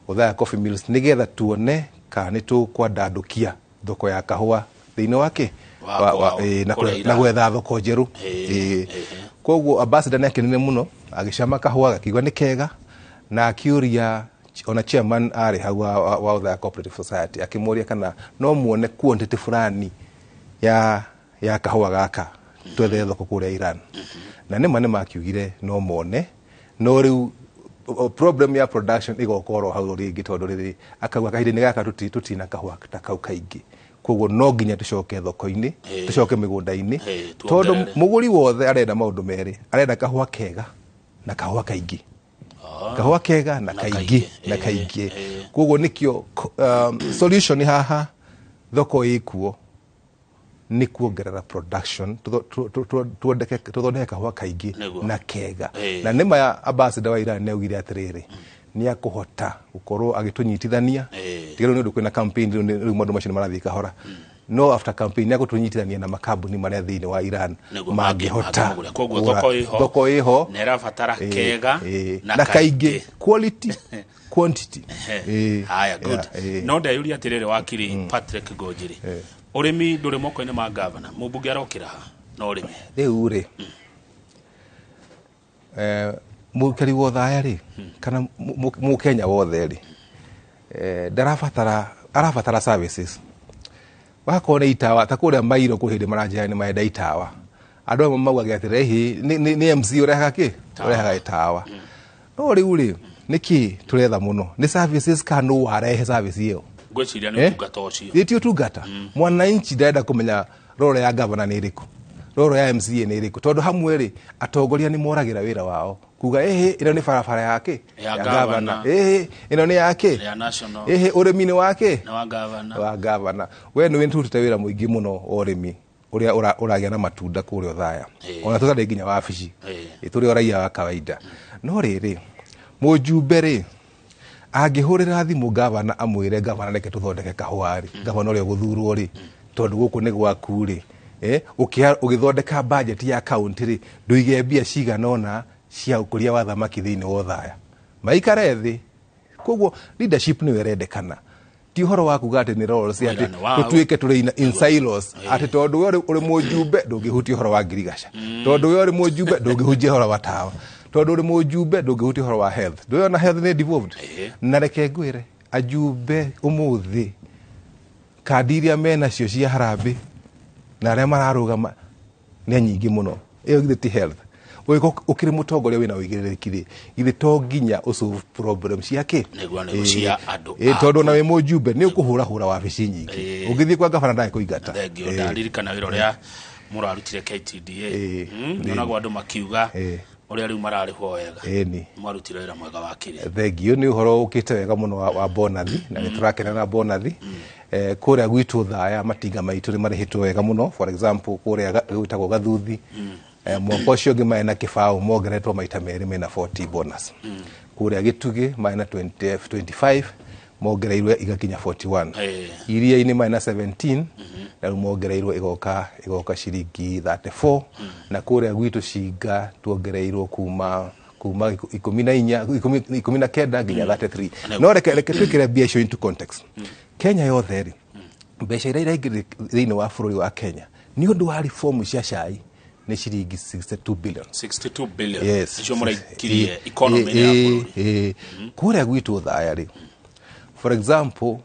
Othaya Coffee Mills nĩgetha tuone kana nĩ tũkwandandũkia thoko ya kahũa thĩinĩ wake na gwetha thoko njerũ. Koguo ambassador nĩ akenire mũno, agĩcama kahũa, akiuga nĩ kega, na akĩũria ona chairman arĩ hau wa Othaya Cooperative Society, akĩmũria kana no muone quantity fulani ya kahũa gaka twethe thoko kũrĩa Iran. Na nĩma nĩmakiugire no mone, no rĩu problem ya production ĩgokorwo hau rĩngĩ, tondũ rĩrĩ akauga kahinda-inĩ gaka tũtina kahũa ta kau kaingĩ, koguo no nginya tũcoke thoko-inĩ, tũcoke mĩgũnda-inĩ, tondũ mũgũri wothe arenda maũndũ merĩ, arenda kahũa kega na kahũa kaingĩ. Kahũa kega na kaingĩ na kaingĩ. Koguo nĩkĩo solution haha thoko ĩkuo nĩ kuongerera production, tũthondeke kahũa kaingĩ na kega. Na nĩma ambassador wa Iran nĩaugire atĩrĩrĩ, nĩ akũhota gũkorwo agĩtũnyitithania, tiga rĩu nĩ ũndũ kwĩna campaign, rĩu maũndũ macio nĩ marathiĩ kahora, no after campaign nĩ agũtũnyitithania na makambuni marĩa thĩinĩ wa Iran mangĩhota. Thoko ĩho nĩ ĩrabatara kega na kaingĩ, quality quantity. Haya, good. No ndeyũria atĩrĩrĩ, wakiri Patrick Ngunjiri, ũrĩmi ndũrĩ moko-inĩ ma gavana, mũmbunge arokĩra ha na ũrĩmi? Rĩu rĩ, mũikari wa Othaya rĩ, kana mũkenya wothe rĩ, ndarabatara, arabatara services. Wakorwo nĩ itawa ta kũrĩa Mairo, kwĩ hĩndĩ maranjĩra nĩ marenda itawa, andũ amwe maugaga atĩrĩ, nĩ MC ũrehaga kĩ? Ũrehaga itawa. No rĩu rĩ, nĩkĩ tũretha mũno? Nĩ services kana nũ warehe service ĩyo? Ngwĩciria nĩ ũtungata ũcio. Ĩ ti ũtungata. Mwananchi ndarenda kũmenya role ya gavana nĩ ĩrĩkũ, role ya MCA nĩ ĩrĩkũ, tondũ hamwe rĩ, atongoria nĩ moragĩra wĩra wao kuga ĩhĩ ĩno nĩ barabara yake ya gavana, ĩhĩ ĩno nĩ yake ya national, ĩhĩ ũrĩmi nĩ wake wa gavana, wa gavana. We nĩ wĩtũrutĩte wĩra mũingĩ mũno wa ũrĩmi ũrĩa ũragĩa na matunda kũrĩa Othaya, ona tũtarĩ nginya wabici, tũrĩ o raia wa kawaida. No rĩrĩ, mũjumbe rĩ, angĩhũrĩra thimũ gavana amwĩre gavana reke tũthondeke kahũa rĩ, gavana ũrĩa ũgũthurwo rĩ, tondũ gũkũ nĩ gwaku rĩ, ũgĩthondeka budget ya county rĩ, ndũige mbia cigana ũna cia ũkũria wa thamaki thĩinĩ wa Othaya, maikare thĩ. Koguo leadership nĩyo ĩrendekana, ti ũhoro wa kuga atĩ nĩ roles, atĩ tũtuĩke tũrĩ in silos, atĩ tondũ we ũrĩ mũjumbe ndũngĩhutia ũhoro wa ngirigaca, tondũ we ũrĩ mũjumbe ndũngĩhutia ũhoro wa tawa, tondũ ũrĩ mũjumbe ndũngĩhutia ũhoro wa health. Ndũyona health nĩ devolved. Na reke ngwĩre, ajumbe ũmũthĩ kandi iria menacio cia harambĩ na arĩa mararũgama nĩ nyingĩ mũno. Ĩyo githĩ ti health? Ũkĩrĩ mũtongoria wĩna ũigĩrĩrĩki rĩ, githĩ to nginya ũsolve problem ciake cia andũ, tondũ ona wĩ mũjumbe nĩ ũkũhũrahũra wabici nyingĩ, ũngĩthiĩ kwa gavana ndagĩkũingata. Thengio, ndaririkana wĩra ũrĩa mũrarutire KTDA, nyonago andũ makiuga ũrĩa rĩu mararĩhwo wega, mwarutire wĩra mwega wakiri. Thengio, nĩ ũhoro ũkĩte wega mũno wa bonathi, na nĩ tũrakena na bonathi. Kũrĩa gwitũ Othaya matinga maitũ nĩ marĩhĩtwo wega mũno. For example, kũrĩa gwĩtagwo Gathuthi, mwaka ũcio ũngĩ marĩ na kĩbaũ mongeretwo maita merĩ, mena 40 bonus. Kũrĩa Gĩtugĩ marĩ na 25, Mongereirwo igakinya 41. Iria-inĩ marĩ na 17, na rĩu mongereirwo igoka ciringi 34. Na kũrĩa gwitũ Cinga tuongereirwo kuma 14 19 nginya 33. No reke twĩkĩre mbia icio into context. Kenya yothe rĩ, mbeca iria iraingĩrire thĩinĩ wa bũrũri wa Kenya nĩ ũndũ wa reform cia cai nĩ ciringi 62 billion. 62 billion. Yes. Icio mũraikirie economy ya bũrũri. Kũrĩa gwitũ Othaya rĩ, for example,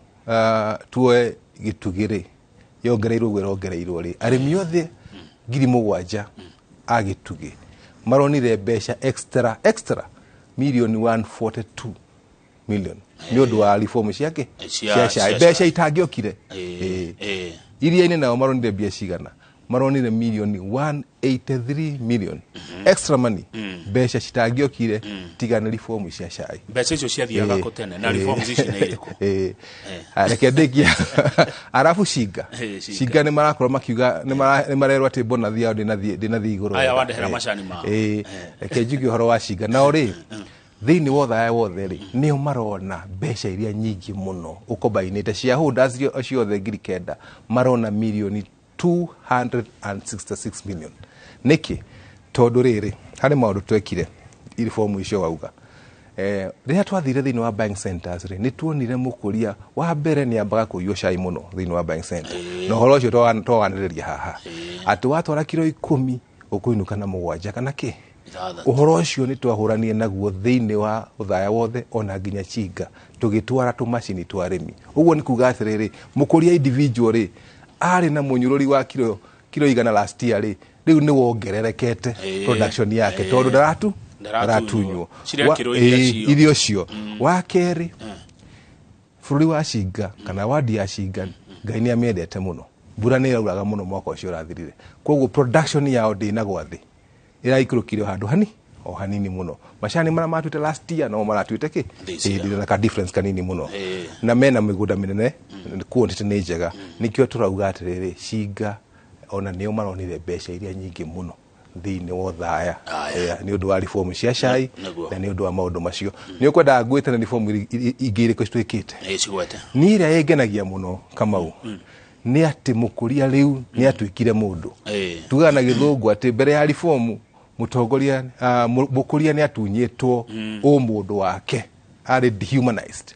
tuoe Gĩtugĩ rĩ, yongereirwo ũguo ĩrongereirwo rĩ, arĩmi othe 7,000 a Gĩtugĩ maronire mbeca extra milioni 142 million nĩ ũndũ wa reform ciake cia cai, mbeca itangĩokire. Iria-inĩ nao maronire mbia cigana? Maronire milioni 183 million extra money, mbeca citangĩokire tiga nĩ reform cia cai. Mbeca icio ciathiaga kũ tene na reforms ici nĩ irĩkũ? Reke ndĩkie. Arabu Cinga Cinga nĩ marakorwo makiuga nĩ marerwo atĩ bonathi yao ndĩnathiĩ igũrũ. Aya wandehera macani mao. Reke njuge ũhoro wa Cinga nao rĩ, thĩinĩ wa Othaya wothe rĩ, nĩo marona mbeca iria nyingĩ mũno ũkombainĩte shareholders ciothe 9,000 marona milioni 266 million. Nĩkĩ? Tondũ rĩrĩ, harĩ maũndũ twekire reform icio wauga. Rĩrĩa twathire thĩinĩ wa bank centers rĩ, nĩ tuonire mũkũria wa mbere nĩ ambaga kũiywo cai mũno thĩinĩ wa bank center. Na ũhoro ũcio twawanĩrĩria haha. Atĩ watwara kiro 10 ũkũinũka na 7 kana kĩ? Ũhoro ũcio nĩ twahũranire naguo thĩinĩ wa Othaya wothe ona nginya Chinga, tũgĩtwara tũmacini twa arĩmi. Ũguo nĩ kuga atĩrĩrĩ, mũkũria individual rĩ, arĩ na mũnyũrũri wa kiro 100 last year rĩ, rĩu nĩ wongererekete production yake tondũ ndaratunywo irio cio. Wa kerĩ, bũrũri wa Cinga kana wadi ya Cinga, Ngai nĩ amĩendete mũno, mbura nĩ ĩrauraga mũno mwaka ũcio ũrathirire, koguo production yao ndĩnagwa thĩ, ĩraikũrũkire handũ hani o hanini mũno. Macani marĩa matuĩte last year no maratuĩte kĩ ndĩna ka difference kanini mũno, na mena mĩgũnda mĩnene, quantity nĩ njega. Nĩkĩo tũrauga atĩrĩrĩ, Cinga ona nĩo maronire mbeca iria nyingĩ mũno thĩinĩ wa Othaya nĩ ũndũ wa reform cia cai na nĩ ũndũ wa maũndũ macio. Nĩ ũkwendaga ngwĩte na reform ingĩ irĩkũ twĩkĩte? Niĩ ĩrĩa ĩngenagia mũno Kamau nĩ atĩ mũkũria rĩu nĩ atuĩkire mũndũ. Tugaga na gĩthũngũ atĩ mbere ya reform mũtongoria mũkũria nĩ atunyĩtwo ũmũndũ wake, arĩ dehumanized,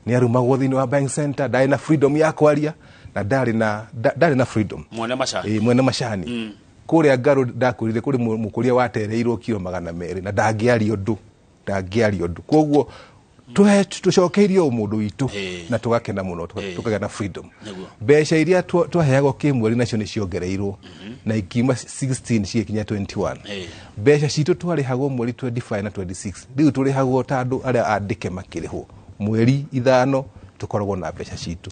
nĩ arumagwo thĩinĩ wa bank center, ndarĩ na freedom ya kwaria na ndarĩ na freedom. Mwene macani. Mwene macani. Kũrĩa Ngarũ ndakwĩrire kũrĩ mũkũria watereirwo kiro 200 na ndangĩaria ũndũ. Koguo tũcokeirio ũmũndũ witũ na tũgakena mũno, tũkagĩa na freedom. Mbeca iria twaheagwo kĩmweri nacio nĩ ciongereirwo na ikiuma 16 cigĩkinya 21. Mbeca citũ twarĩhagwo mweri 25 na 26, rĩu tũrĩhagwo ta andũ arĩa andĩke makĩrĩhwo mweri 5, tũkoragwo na mbeca citũ.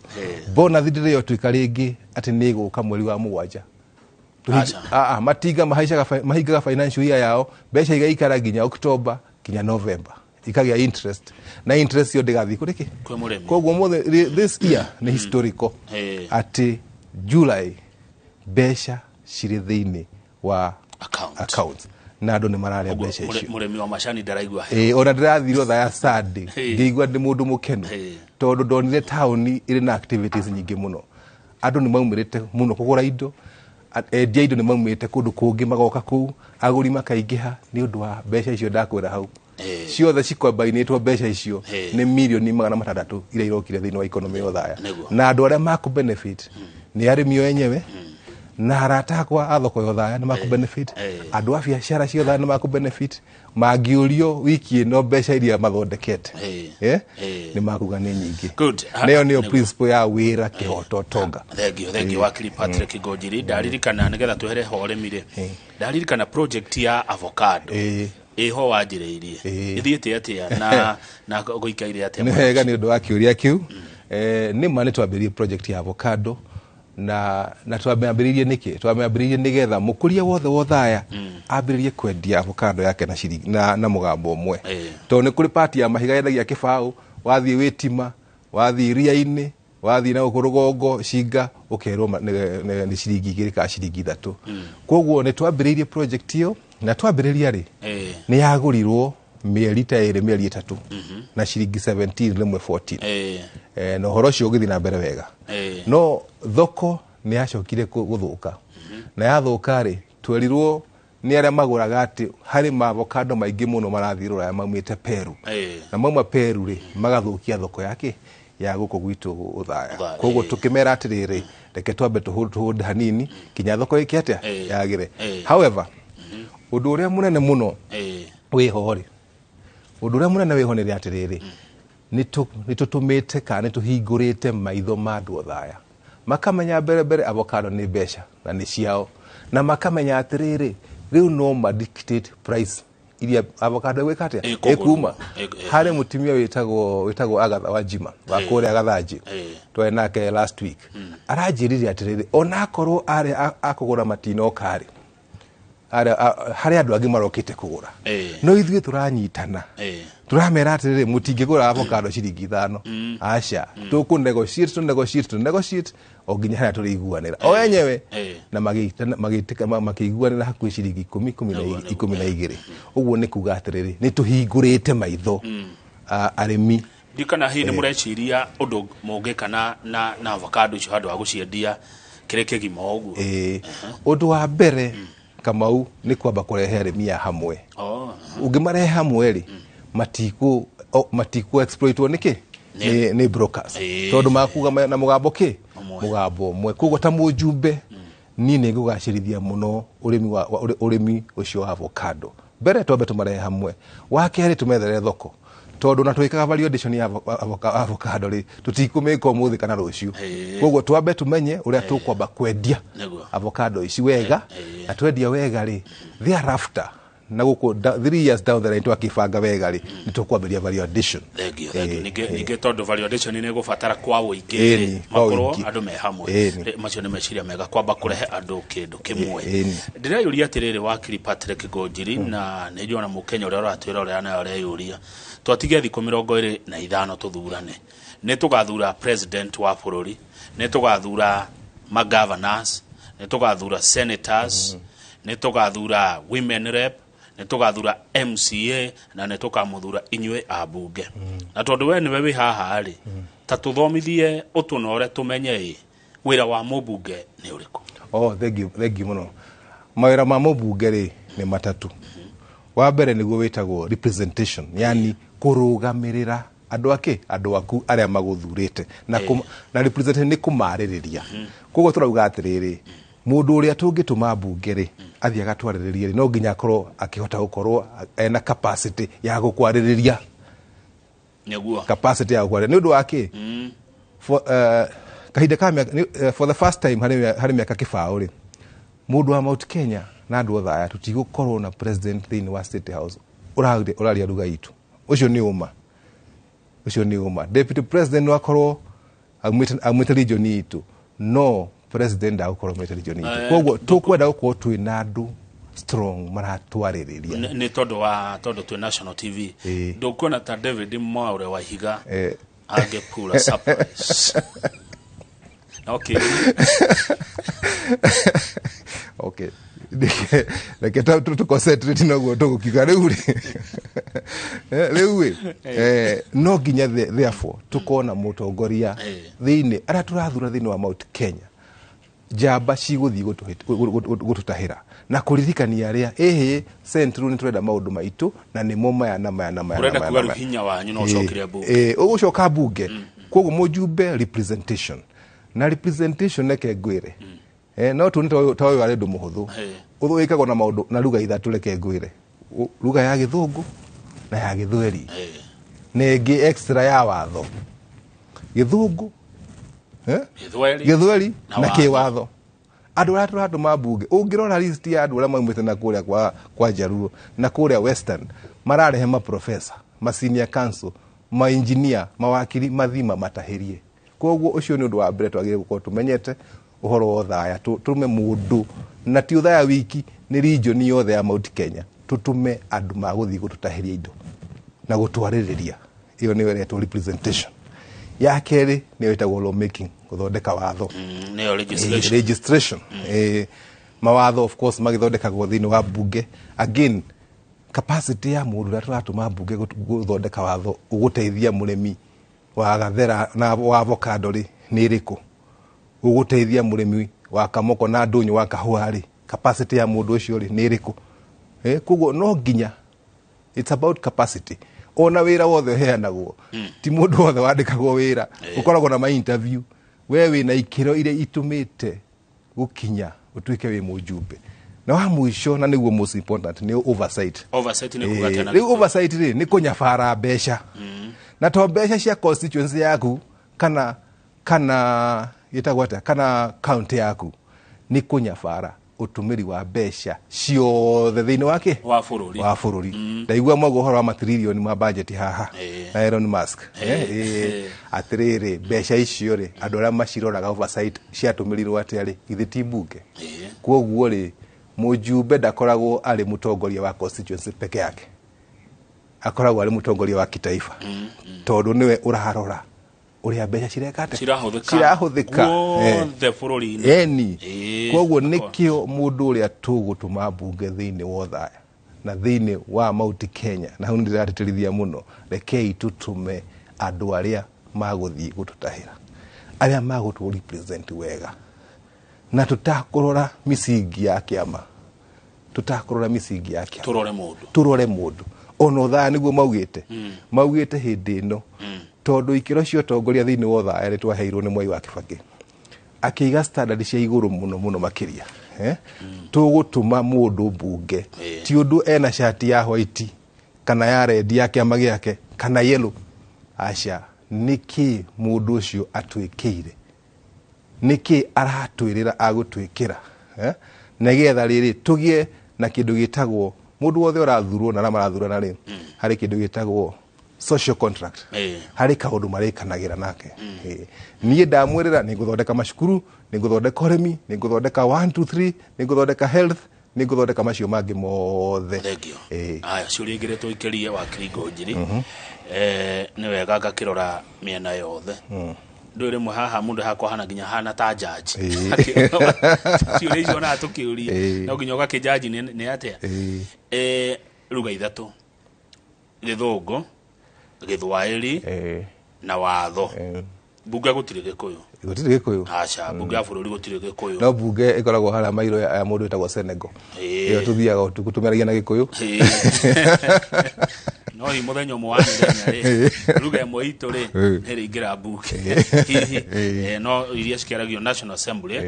Bonathi ndĩrĩyotuĩka rĩngĩ atĩ nĩ ĩgũka mweri wa 7. Matinga mahingaga financial year yao, mbeca igaikara nginya October nginya November, ikagĩa interest, na interest yo ndĩgathiĩ kũrĩ kĩ? Koguo mũthĩ this year nĩ historical atĩ July mbeca cirĩ thĩinĩ wa accounts na andũ nĩ mararĩa mbeca icio. Mũrĩmi wa macani ndaraigua. Ona ndĩrathire Othaya Sunday ngĩigua ndĩ mũndũ mũkenu tondũ ndonire taũni ĩrĩ na activities nyingĩ mũno. Andũ nĩ maumĩrĩte mũno kũgũra indo, endia indo nĩ maumĩte kũndũ kũngĩ magoka kũu, agũri makaingĩha nĩ ũndũ wa mbeca icio ndakwĩra hau. Ciothe cikombainĩtwo mbeca icio nĩ milioni 600 iria irokire thĩinĩ wa economy ya Othaya. Na andũ arĩa makũ benefit nĩ arĩmi o enyewe na arata akwa a thoko ya Othaya nĩ makũ benefit, andũ a biacara cia Othaya nĩ makũ benefit, mangĩũrio wiki ĩno mbeca iria mathondekete nĩ makuga nĩ nyingĩ. Nayo nĩyo principle ya wĩra kĩhoto tonga. Thengio wakiri Patrick Ngonjiri. Ndaririkana nĩgetha twehere ho ũrĩmi rĩ, ndaririkana project ya avocado ĩho wanjĩrĩirie ĩthiĩte atĩa na gũikaire atĩa? Nĩ wega nĩ ũndũ wa kĩũria kĩu. Nĩ ma nĩ twambĩrĩirie project ya avocado na twambĩrĩirie nĩkĩ? Twambĩrĩirie nĩgetha mũkũria wothe wa Othaya ambĩrĩrie kwendia avocado yake na ciringi na mũgambo ũmwe. Tondũ nĩ kũrĩ part ya mahiga yendagia kĩbaũ, wathiĩ wĩtima, wathiĩ iria-inĩ, wathiĩ na gũkũ rũgongo Cinga ũkerwo nĩ ciringi 2 kana ciringi 3. Koguo nĩ twambĩrĩirie project ĩyo, na twambĩrĩria rĩ nĩ yagũrirwo Mĩeri ta 2, mĩeri 3 na ciringi 17, rĩmwe 14. Na ũhoro ũcio ũgĩthiĩ na mbere wega, no thoko nĩ yacokire gũthũka, na yathũka rĩ, twerirwo nĩ arĩa magũraga atĩ harĩ maavocado maingĩ mũno marathiĩ rũraya maumĩte Peru, na mauma Peru rĩ, magathũkia thoko yake ya gũkũ gwitũ Ũthaya. Othaya, Koguo tũkĩmera atĩrĩrĩ, reke twambe tũhũnde hanini kinya thoko ĩke atĩa, yagĩre. However, ũndũ ũrĩa mũnene mũno wĩho rĩ, ũndũ ũrĩa mũnene wĩho nĩ atĩrĩrĩ, nĩ tũtũmĩte kana nĩ tũhingũrĩte maitho ma andũ Othaya, makamenya mbere mbere avocado nĩ mbeca na nĩ ciao, na makamenya atĩrĩrĩ, rĩu no ma dictate price iria avocado ĩgwĩka atĩa, Ĩkũgũrwo. ĩkuma. Harĩ mũtumia wĩtagwo Agatha Wanjima wa kũrĩa Gathanji, twarĩ nake last week, aranjĩrire atĩrĩrĩ, onakorwo arĩa akũgũra matinoka rĩ, harĩ andũ angĩ marokĩte kũgũra, no ithuĩ tũranyitana, tũramera atĩrĩrĩ, mũtingĩgũra avocado ciringi 5, aca, tũkũ negotiate, tũ negotiate, tũ negotiate o nginya harĩa tũrĩiguanĩra o enyewe. Na magĩiguanĩra hakuhĩ ciringi 10, 12. Ũguo nĩ kuga atĩrĩrĩ, nĩ tũhingũrĩte maitho arĩmi. Ndikana hihi nĩ mũreciria ũndũ mũngĩka na avocado icio handũ ha gũciendia kĩrĩ kĩgima ũguo? Ĩĩ. Ũndũ wa mbere, Kamau, nĩ kwamba kũrehe arĩmi aya hamwe. Ũngĩmarehe hamwe rĩ, matikũ exploitwo nĩkĩ nĩ brokers, tondũ makuga na mũgambo kĩ mũgambo ũmwe. Koguo ta mũjumbe, niĩ nĩ ngũgacĩrithia mũno ũrĩmi wa ũrĩmi ũcio wa avocado. Mbere twambe tũmarehe hamwe, wa kerĩ tũmethere thoko, tondũ na twĩkaga value addition ya avocado rĩ, tũtikũmĩka ũmũthĩ kana rũciũ. Koguo twambe tũmenye ũrĩa tũkwamba kwendia avocado ici wega, na twendia wega rĩ, thereafter na gũkũ 3 years down the line, twakĩbanga wega rĩ, nĩ tũkwambĩria value addition. Thengiũ, thengiũ. Ningĩ tondũ value addition nĩ ĩgũbatara kwa ũingĩ Ĩni, rĩ, kwa makorwo ũingĩ. andũ me hamwe. Ĩni. Macio nĩ meciria mega, kwamba kũrehe andũ kĩndũ kĩmwe. Ĩni. Ndĩreyũria atĩrĩrĩ, wakiri Patrick Ngonjiri, na nĩ njũĩ ona mũkenya ũrĩa ũratwĩra ũrĩa nayo areyũria, twatigia thikũ 25 tũthurane. Nĩ tũgathura president wa bũrũri, nĩ tũgathura magovernors, nĩ tũgathura senators, nĩ tũgathura women rep, nĩ tũgathura MCA, na nĩ tũkamũthura inyuĩ ambunge. Na tondũ we nĩwe wĩ haha rĩ, ta tũthomithie, ũtũnore tũmenye ĩ wĩra wa mũmbunge nĩ ũrĩkũ? Oh, thank you, thank you mũno. Mawĩra ma mũmbunge rĩ, nĩ matatũ. Wa mbere nĩguo wĩtagwo representation, yani kũrũgamĩrĩra andũ ake, andũ aku arĩa magũthurĩte, na, na representation nĩ kũmarĩrĩria. Koguo tũrauga atĩrĩrĩ, mũndũ ũrĩa tũngĩtũma mbunge rĩ, athiĩ agatwarĩrĩrie rĩ, no nginya akorwo akĩhota gũkorwo ena capacity ya gũkwarĩrĩria. Capacity ya gũkwarĩrĩria nĩ ũndũ wa kĩ? For, kahinda ka mĩaka for the first time harĩ mĩaka 20 rĩ, mũndũ wa Mount Kenya na andũ Othaya tũtigũkorwo na president thĩinĩ wa State House ũraria lugha itũ. Ũcio nĩ ũma, ũcio nĩ ũma. Deputy president no akorwo aumĩte region itũ, no president ndagũkorwo aumĩte region itũ. Koguo tũkwenda gũkorwo twĩ na andũ strong maratwarĩrĩria. Nĩ tondũ wa tondũ twĩ national TV, ndũkuona ta David Mwaure wa Ihiga angĩpura surprise? Okay. Okay, reke tu concentrate noguo tũgũkiuga rĩu rĩ, rĩu ĩ, no nginya therefore tũkorwo na mũtongoria thĩinĩ arĩa tũrathura thĩinĩ wa Mount Kenya, njamba cigũthiĩ gũtũtahĩra na kũririkania arĩa ĩhĩ Central nĩ tũrenda maũndũ maitũ na nĩmo maya na maya na maya na Ũrenda maya kuga na rĩu maya. hinya wanyu no ũcokire mbunge? Ũgũcoka mbunge. Koguo mũjumbe representation na representation, reke ngwĩre, no tuone ta ũyũ arĩ ũndũ mũhũthũ. Ũthũ wĩkagwo na maũndũ na lugha ithatũ, reke ngwĩre. Lugha ya Gĩthũngũ na ya Gĩthweri na ĩngĩ extra ya watho. Gĩthũngũ, eh? Gĩthweri Gĩthweri na na watho. Kĩwatho. Andũ arĩa tũratũma mbunge, ũngĩrora list ya andũ arĩa maumĩte na kũrĩa kwa Jaluo na kũrĩa Western, mararehe maprofesa, ma senior counsel, mainjinia, mawakiri, mathima matahĩrie. Koguo ũcio nĩ ũndũ wa mbere twagĩrĩire gũkorwo tũmenyete ũhoro wa Othaya. Tũme mũndũ, na ti Othaya wiki, nĩ region yothe ya Mount Kenya, tũtũme andũ magũthiĩ gũtũtahĩria indo na gũtwarĩrĩria. Ĩyo nĩyo ĩretwo representation. Ya kerĩ nĩyo ĩtagwo law making, gũthondeka watho. Nĩyo legislation. Legislation. Mawatho of course magĩthondekagwo thĩinĩ wa bunge. Again, Capacity ya mũndũ ũrĩa tũratũma mbunge gũthondeka watho ũgũteithia mũrĩmi wa gathera na wa avocado rĩ, nĩ ĩrĩkũ? Ũgũteithia mũrĩmi wa kamoko na ndũnyũ wa kahũa rĩ, capacity ya mũndũ ũcio rĩ, nĩ ĩrĩkũ? Koguo no nginya it's about capacity. Ona wĩra wothe ũheanagwo, ti mũndũ wothe wandĩkagwo wĩra, ũkoragwo na ma interview. We wĩna ikĩro iria itũmĩte gũkinya ũtuĩke wĩ mũjumbe. Na wa mũico, na nĩguo most important, nĩ oversight. Oversight nĩ kuga atĩa na Rĩu Gĩkũyũ? Oversight rĩ, nĩ kũnyabara mbeca, na to mbeca cia constituency yaku kana gĩtagwo atĩa, kana county yaku, nĩ kũnyabara ũtũmĩri wa mbeca ciothe thĩinĩ wa kĩ wa bũrũri. Wa bũrũri. Ndaigua mwauga ũhoro wa matiririoni ma budget haha na Elon Musk. Atĩrĩrĩ, mbeca icio rĩ, andũ arĩa maciroraga oversight ciatũmĩrirwo atĩa rĩ, githĩ ti mbunge? Koguo rĩ, mũjumbe ndakoragwo arĩ mũtongoria wa constituency peke yake, akoragwo arĩ mũtongoria wa kitaifa, tondũ nĩwe ũrarora ũrĩa mbeca cireka atĩa? Cirahũthĩka. Cirahũthĩka. Guothe bũrũri-inĩ. Eni. Koguo nĩkĩo mũndũ ũrĩa tũgũtũma mbunge thĩinĩ wa Othaya na thĩinĩ wa Mount Kenya, na hau nĩndĩratĩtĩrithia mũno, rekei tũtũme andũ arĩa magũthiĩ gũtũtahĩra, arĩa magũtũ represent wega, na tũtakũrora misingi ya kĩama, tũtakũrora misingi ya kĩama. Tũrore mũndũ. Tũrore mũndũ. Ona Othaya nĩguo maugĩte, maugĩte hĩndĩ ĩno, tondũ ikĩro cia ũtongoria thĩinĩ wa Othaya nĩ twaheirwo nĩ Mwai wa Kibaki, akĩiga standard cia igũrũ mũno mũno makĩria. Tũgũtũma mũndũ mbunge ti ũndũ ena shati ya white kana ya red ya kĩama gĩake kana yellow, aca, nĩkĩ mũndũ ũcio atwĩkĩire, nĩkĩ aratwĩrĩra agũtwĩkĩra, Nĩgetha rĩrĩ tũgĩe na kĩndũ gĩtagwo mũndũ wothe ũrathurwo na arĩa marathurana rĩ, harĩ kĩndũ gĩtagwo social contract, harĩ kaũndũ marĩkanagĩra nake. Niĩ ndamwĩrĩra nĩ ngũthondeka macukuru, nĩ ngũthondeka ũrĩmi, nĩ ngũthondeka 1 2 3, nĩ ngũthondeka health, nĩ ngũthondeka macio mangĩ mothe. Thank you. Aya, ciũria igĩrĩ tũikĩrie wakiri Ngũnjiri. Nĩ wega ngakĩrora mĩena yothe. Ndũĩ rĩmwe haha mũndũ hakwa hana nginya hana ta jaji. Ciũria icio onaga tũkĩũria, no nginya ũgakĩjaji nĩ atĩa. Ruga ithatũ: Gĩthũngũ, Gĩthwaĩri na watho. Mbunge gũtirĩ Gĩkũyũ. Gũtirĩ Gĩkũyũ. Aca, mbunge ya bũrũri gũtirĩ Gĩkũyũ. No mbunge ĩkoragwo harĩa mairo ya mũndũ wĩtagwo Senegal, ĩyo tũthiaga ũtukũ tũmeragia na Gĩkũyũ. No hihi mũthenya ũmwe wa mĩthenya rĩ, ruga ĩmwe itũ rĩ, nĩ rĩingĩra mbunge hihi. No iria cikĩaragio National Assembly,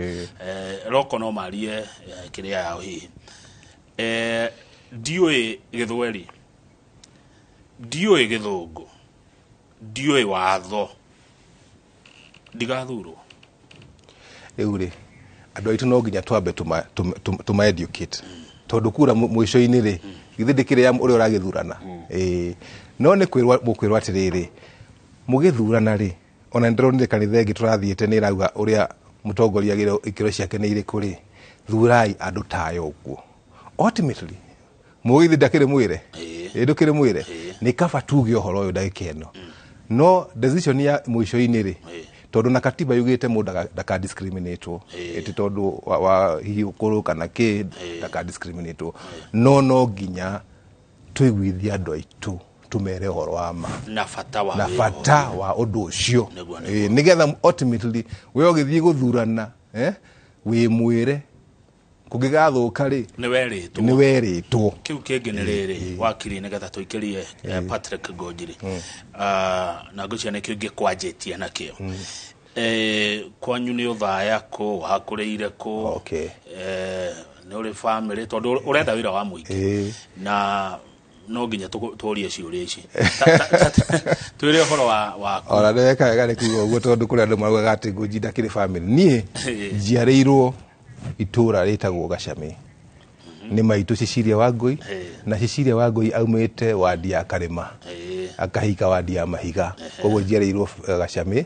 roko no marie kĩrĩa yao hihi. Ndiũĩ Gĩthweri, ndiũĩ Gĩthũngũ, ndiũĩ watho, ndigathurwo. Rĩu rĩ, andũ aitũ no nginya twambe tũma educate, tondũ kura mũico-inĩ rĩ, githĩ ndĩkĩrĩ ya ũrĩa ũragĩthurana? Ĩĩ. No nĩ kwĩrwo mũkwĩrwo atĩrĩrĩ, mũgĩthurana rĩ, ona nĩ ndĩronire kanitha ĩngĩ tũrathiĩte nĩ ĩrauga ũrĩa mũtongoria agĩrĩirwo ikĩro ciake nĩ irĩkũ rĩ, thurai andũ tayo ũguo. Ultimately mũgĩthi ndakĩrĩ mwĩre, ĩ ndũkĩrĩ mwĩre, nĩ kaba tuge ũhoro ũyũ ndagĩka ĩno, no decision ya mũico-inĩ rĩ, tondũ na katiba yugĩte mũndũ ndaka discriminatwo, ĩti tondũ wa hihi ũkũrũ kana kĩ, ndaka discriminatwo, no nginya tũiguithie andũ aitũ, tũmere ũhoro wa ma na bata wa na wĩra bata ũyũ. Wa ũndũ ũcio. Nĩguo. Nĩgetha ultimately we ũgĩthiĩ gũthurana, wĩ mwĩre kũngĩgathũka rĩ, nĩ werĩtwo. Nĩ werĩtwo. Kĩu kĩngĩ nĩ rĩrĩ, wakiri, nĩgetha tũikĩrie Patrick Ngonjiri. Ah, na ngwĩciria nĩkĩo ingĩkwanjĩtie nakĩo. Kwanyu nĩ ũthaya kũ wakũrĩire kũ? Nĩ ũrĩ family? Tondũ ũrenda wĩra wa mũingĩ na no nginya tũrie ciũria ici. Twĩre ũhoro wa waku. Ona nĩ weka wega nĩ kuga ũguo, tondũ kũrĩ andũ maraugaga atĩ Ngũnji ndakĩrĩ family. Niĩ njiarĩirwo itũra rĩtagwo Gacamĩ, nĩ maitũ Cecilia Wangũi, na Cecilia Wangũi aumĩte wandi ya Karĩma, akahika wandi ya Mahiga, koguo njiarĩirwo Gacamĩ,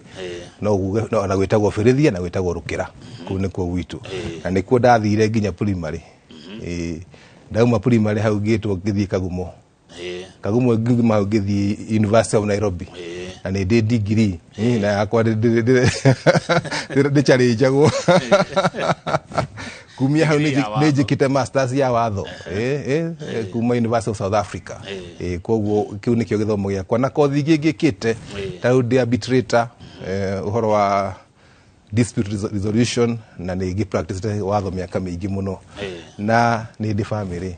no uge no, na gwĩtagwo Bĩrĩthia na gwĩtagwo Rũkĩra, kũu nĩkuo gwitũ na nĩkuo ndathire nginya primary. Ndauma primary hau ngĩtwo ngĩthiĩ Kagumo. Kagumo ngiuma hau ngĩthiĩ University of Nairobi, na nĩ ndĩ degree, na yakwa ndĩcharĩnjagwo. Kumia hau Degree ya watho. nĩ njĩkĩte masters ya watho kuma University of South Africa. Koguo kĩu nĩkĩo gĩthomo gĩakwa na kothi ingĩ ngĩkĩte ta rĩu ndĩ arbitrator, ũhoro wa dispute resolution, na nĩ ngĩ practice watho mĩaka mĩingĩ mũno. Na nĩ ndĩ family.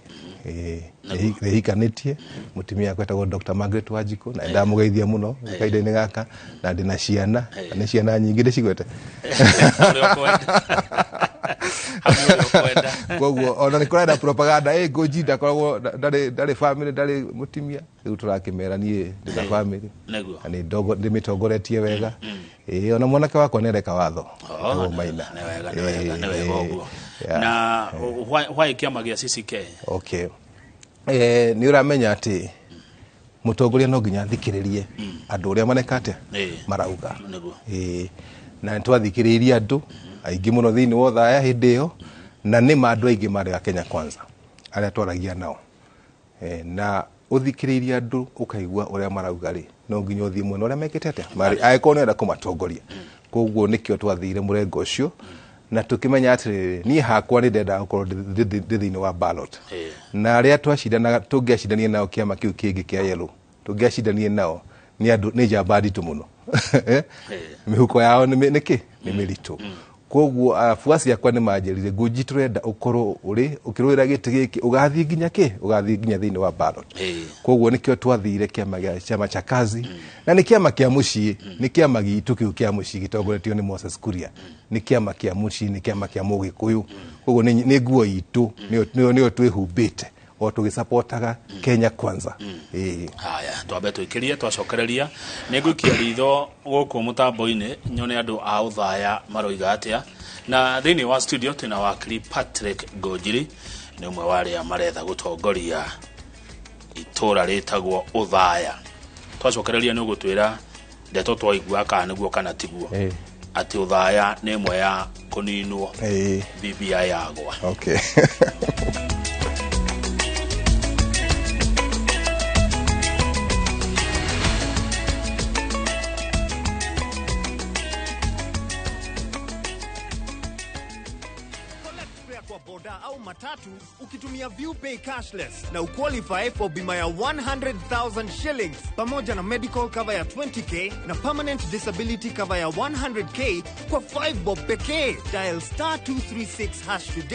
Nĩ hikanĩtie, mũtumia wakwa etagwo Dr. Margaret Wanjikũ, na ndamũgeithia mũno kahinda-inĩ gaka, na ndĩna ciana, na nĩ ciana nyingĩ ndĩcigwete. Ũrĩa ũkwenda. Hau nĩ ũrĩa ũkwenda. Koguo ona nĩ kũrenda propaganda Ngũnji ndakoragwo ndarĩ family, ndarĩ mũtumia. Rĩu tũrakĩmera niĩ ndĩna family na nĩ ndĩmĩtongoretie wega. Ona mwanake wakwa nĩ areka watho. Oh, Etagwo Maina. Nĩ wega, nĩ wega, nĩ wega ũguo. Yeah. Na why kĩama gĩa CCK? Okay. Nĩ ũramenya atĩ mũtongoria no nginya athikĩrĩrie andũ ũrĩa mareka atĩa, marauga. Na nĩ twathikĩrĩirie andũ aingĩ mũno thĩinĩ wa Othaya hĩndĩ ĩyo, na nĩ ma andũ aingĩ marĩ a Kenya Kwanza arĩa twaragia nao. Na ũthikĩrĩirie andũ ũkaigua ũrĩa marauga rĩ, no nginya ũthiĩ mwena ũrĩa mekĩte atĩa marĩ, angĩkorwo nĩ ũrenda kũmatongoria. Koguo nĩkĩo twathire mũrengo ũcio, na tũkĩmenya atĩrĩrĩ, niĩ hakwa nĩ ndendaga gũkorwo ndĩ thĩinĩ wa ballot. Na arĩa twacindanaga, tũngĩacindanie nao kĩama kĩu kĩngĩ kĩa yellow, tũngĩacindanie nao nĩ andũ nĩ njamba nditũ mũno. Mĩhuko yao nĩ nĩkĩ nĩ mĩritũ. Koguo afuasi akwa nĩ manjĩrire, Ngũnji, tũrenda ũkorwo ũrĩ ũkĩrũĩra gĩtĩ gĩkĩ, ũgathiĩ nginya kĩ, ũgathiĩ nginya thĩinĩ wa ballot. Koguo nĩkĩo twathire kĩama gĩa chama cha kazi, na nĩ kĩama kĩa mũciĩ, nĩ kĩama gitũ kĩu kĩa mũciĩ gĩtongoretio nĩ Moses Kuria, nĩ kĩama kĩa mũciĩ, nĩ kĩama kĩa mũgĩkũyũ. Koguo nĩ nguo itũ, nĩyo twĩhumbĩte o tũgĩsapotaga Kenya Kwanza. Haya, twambe twĩkĩrie, twacokereria nĩ ngũikia ritho gũkũ mũtambo-inĩ nyone andũ a Othaya maroiga atĩa. Na thĩinĩ wa studio twĩna wakiri Patrick Ngũnjiri, nĩ ũmwe wa arĩa maretha gũtongoria itũra rĩtagwo Othaya. Twacokereria nĩ ũgũtwĩra ndeto twaigua kana nĩguo kana tiguo, atĩ Othaya nĩ ĩmwe ya kũninwo BBI yagwa. Okay. Kwa boda au matatu ukitumia ViewPay cashless na uqualify for bima ya 100,000 shillings pamoja na medical cover ya 20k na permanent disability cover ya 100k kwa 5 bob pekee. Dial star 236 hash today.